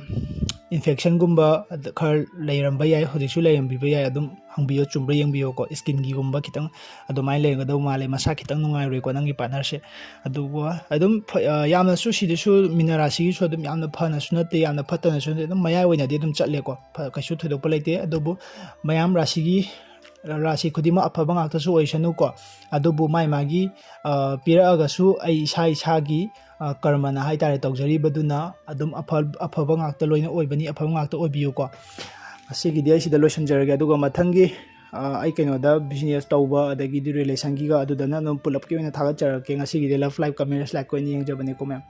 ꯏꯟꯐꯦꯛꯁꯟꯒꯨꯝꯕ ꯈꯔ ꯂꯩꯔꯝꯕ ꯌꯥꯏ, ꯍꯧꯖꯤꯛꯁꯨ ꯂꯩꯔꯝꯕꯤꯕ ꯌꯥꯏ꯫ ꯑꯗꯨꯝ ꯍꯪꯕꯤꯌꯣ, ꯆꯨꯝꯕ꯭ꯔꯥ ꯌꯦꯡꯕꯤꯌꯣꯀꯣ꯫ ꯏꯁꯀꯤꯟꯒꯤꯒꯨꯝꯕ ꯈꯤꯇꯪ ꯑꯗꯨꯃꯥꯏꯅ ꯂꯩꯔꯝꯒꯗꯧ ꯃꯥꯜꯂꯦ, ꯃꯁꯥ ꯈꯤꯇꯪ ꯅꯨꯡꯉꯥꯏꯔꯣꯏꯀꯣ ꯅꯪꯒꯤ ꯄꯥꯔꯠꯅꯔꯁꯦ꯫ ꯑꯗꯨꯒ ꯑꯗꯨꯝ ꯐ-, ꯑ, ꯌꯥꯝꯅꯁꯨ ꯁꯤꯗꯁꯨ ꯃꯤꯅ ꯔꯥꯁꯤꯒꯤꯁꯨ ꯑꯗꯨꯝ ꯌꯥꯝꯅ ꯐꯅꯁꯨ ꯅꯠꯇꯦ, ꯌꯥꯝꯅ ꯐꯠꯇꯅꯁꯨ ꯅꯠꯇꯦ, ꯑꯗꯨꯝ ꯃꯌꯥꯏ ꯑꯣꯏꯅꯗꯤ ꯑꯗꯨꯝ ꯆꯠꯂꯦꯀꯣ꯫ ꯐ-, ꯀꯩꯁꯨ ꯊꯣꯏꯗꯣꯛꯄ ꯂꯩꯇꯦ꯫ ꯑꯗꯨꯕꯨ ꯃꯌꯥꯝ ꯔꯥꯁꯤꯒꯤ, ꯔꯥꯁꯤ ꯈꯨꯗꯤꯡꯃꯛ ꯑꯐꯕ ꯉꯥꯛꯇꯁꯨ ꯑꯣꯏꯁꯅꯨꯀꯣ꯫ ꯑꯗꯨꯕꯨ ꯃꯥꯏ ꯃꯥꯒꯤ, ꯑ, ꯄꯤꯔꯛꯑꯒꯁꯨ ꯑꯩ ꯏꯁꯥ ꯏꯁꯥꯒꯤ, ꯑ, ꯀꯔꯃꯅ ꯍꯥꯏꯇꯥꯔꯦ, ꯇꯧꯖꯔꯤꯕꯗꯨꯅ ꯑꯗꯨꯝ ꯑꯐ-, ꯑꯐꯕ ꯉꯥꯛꯇ ꯂꯣꯏꯅ ꯑꯣꯏꯕꯅꯤ, ꯑꯐꯕ ꯉꯥꯛꯇ ꯑꯣꯏꯕꯤꯌꯨꯀꯣ꯫ ꯉꯁꯤꯒꯤꯗꯤ ꯑꯩ ꯁꯤꯗ ꯂꯣꯏꯁꯤꯟꯖꯔꯒꯦ, ꯑꯗꯨꯒ ꯃꯊꯪꯒꯤ, ꯑ, ꯑꯩ ꯀꯩꯅꯣꯗ ꯕꯤꯖꯤꯅꯦꯁ ꯇꯧꯕ ꯑꯗꯒꯤꯗꯤ ꯔꯤꯂꯦꯁꯟꯒꯤꯒ ꯑꯗꯨꯗꯅ ꯑꯗꯨꯝ ꯄꯨꯂꯞꯀꯤ ꯑꯣꯏꯅ ꯊꯥꯒꯠꯆꯔꯛꯀꯦ꯫ ꯉꯁꯤꯒꯤꯗꯤ ꯂꯞ ꯂꯥꯏꯐꯀ ꯃꯦꯔꯦꯖ ꯂꯥꯏꯐꯀ ꯑꯣꯏꯅ ꯌꯦꯡꯖꯕꯅꯤꯀꯣ ꯃꯌꯥꯝ꯫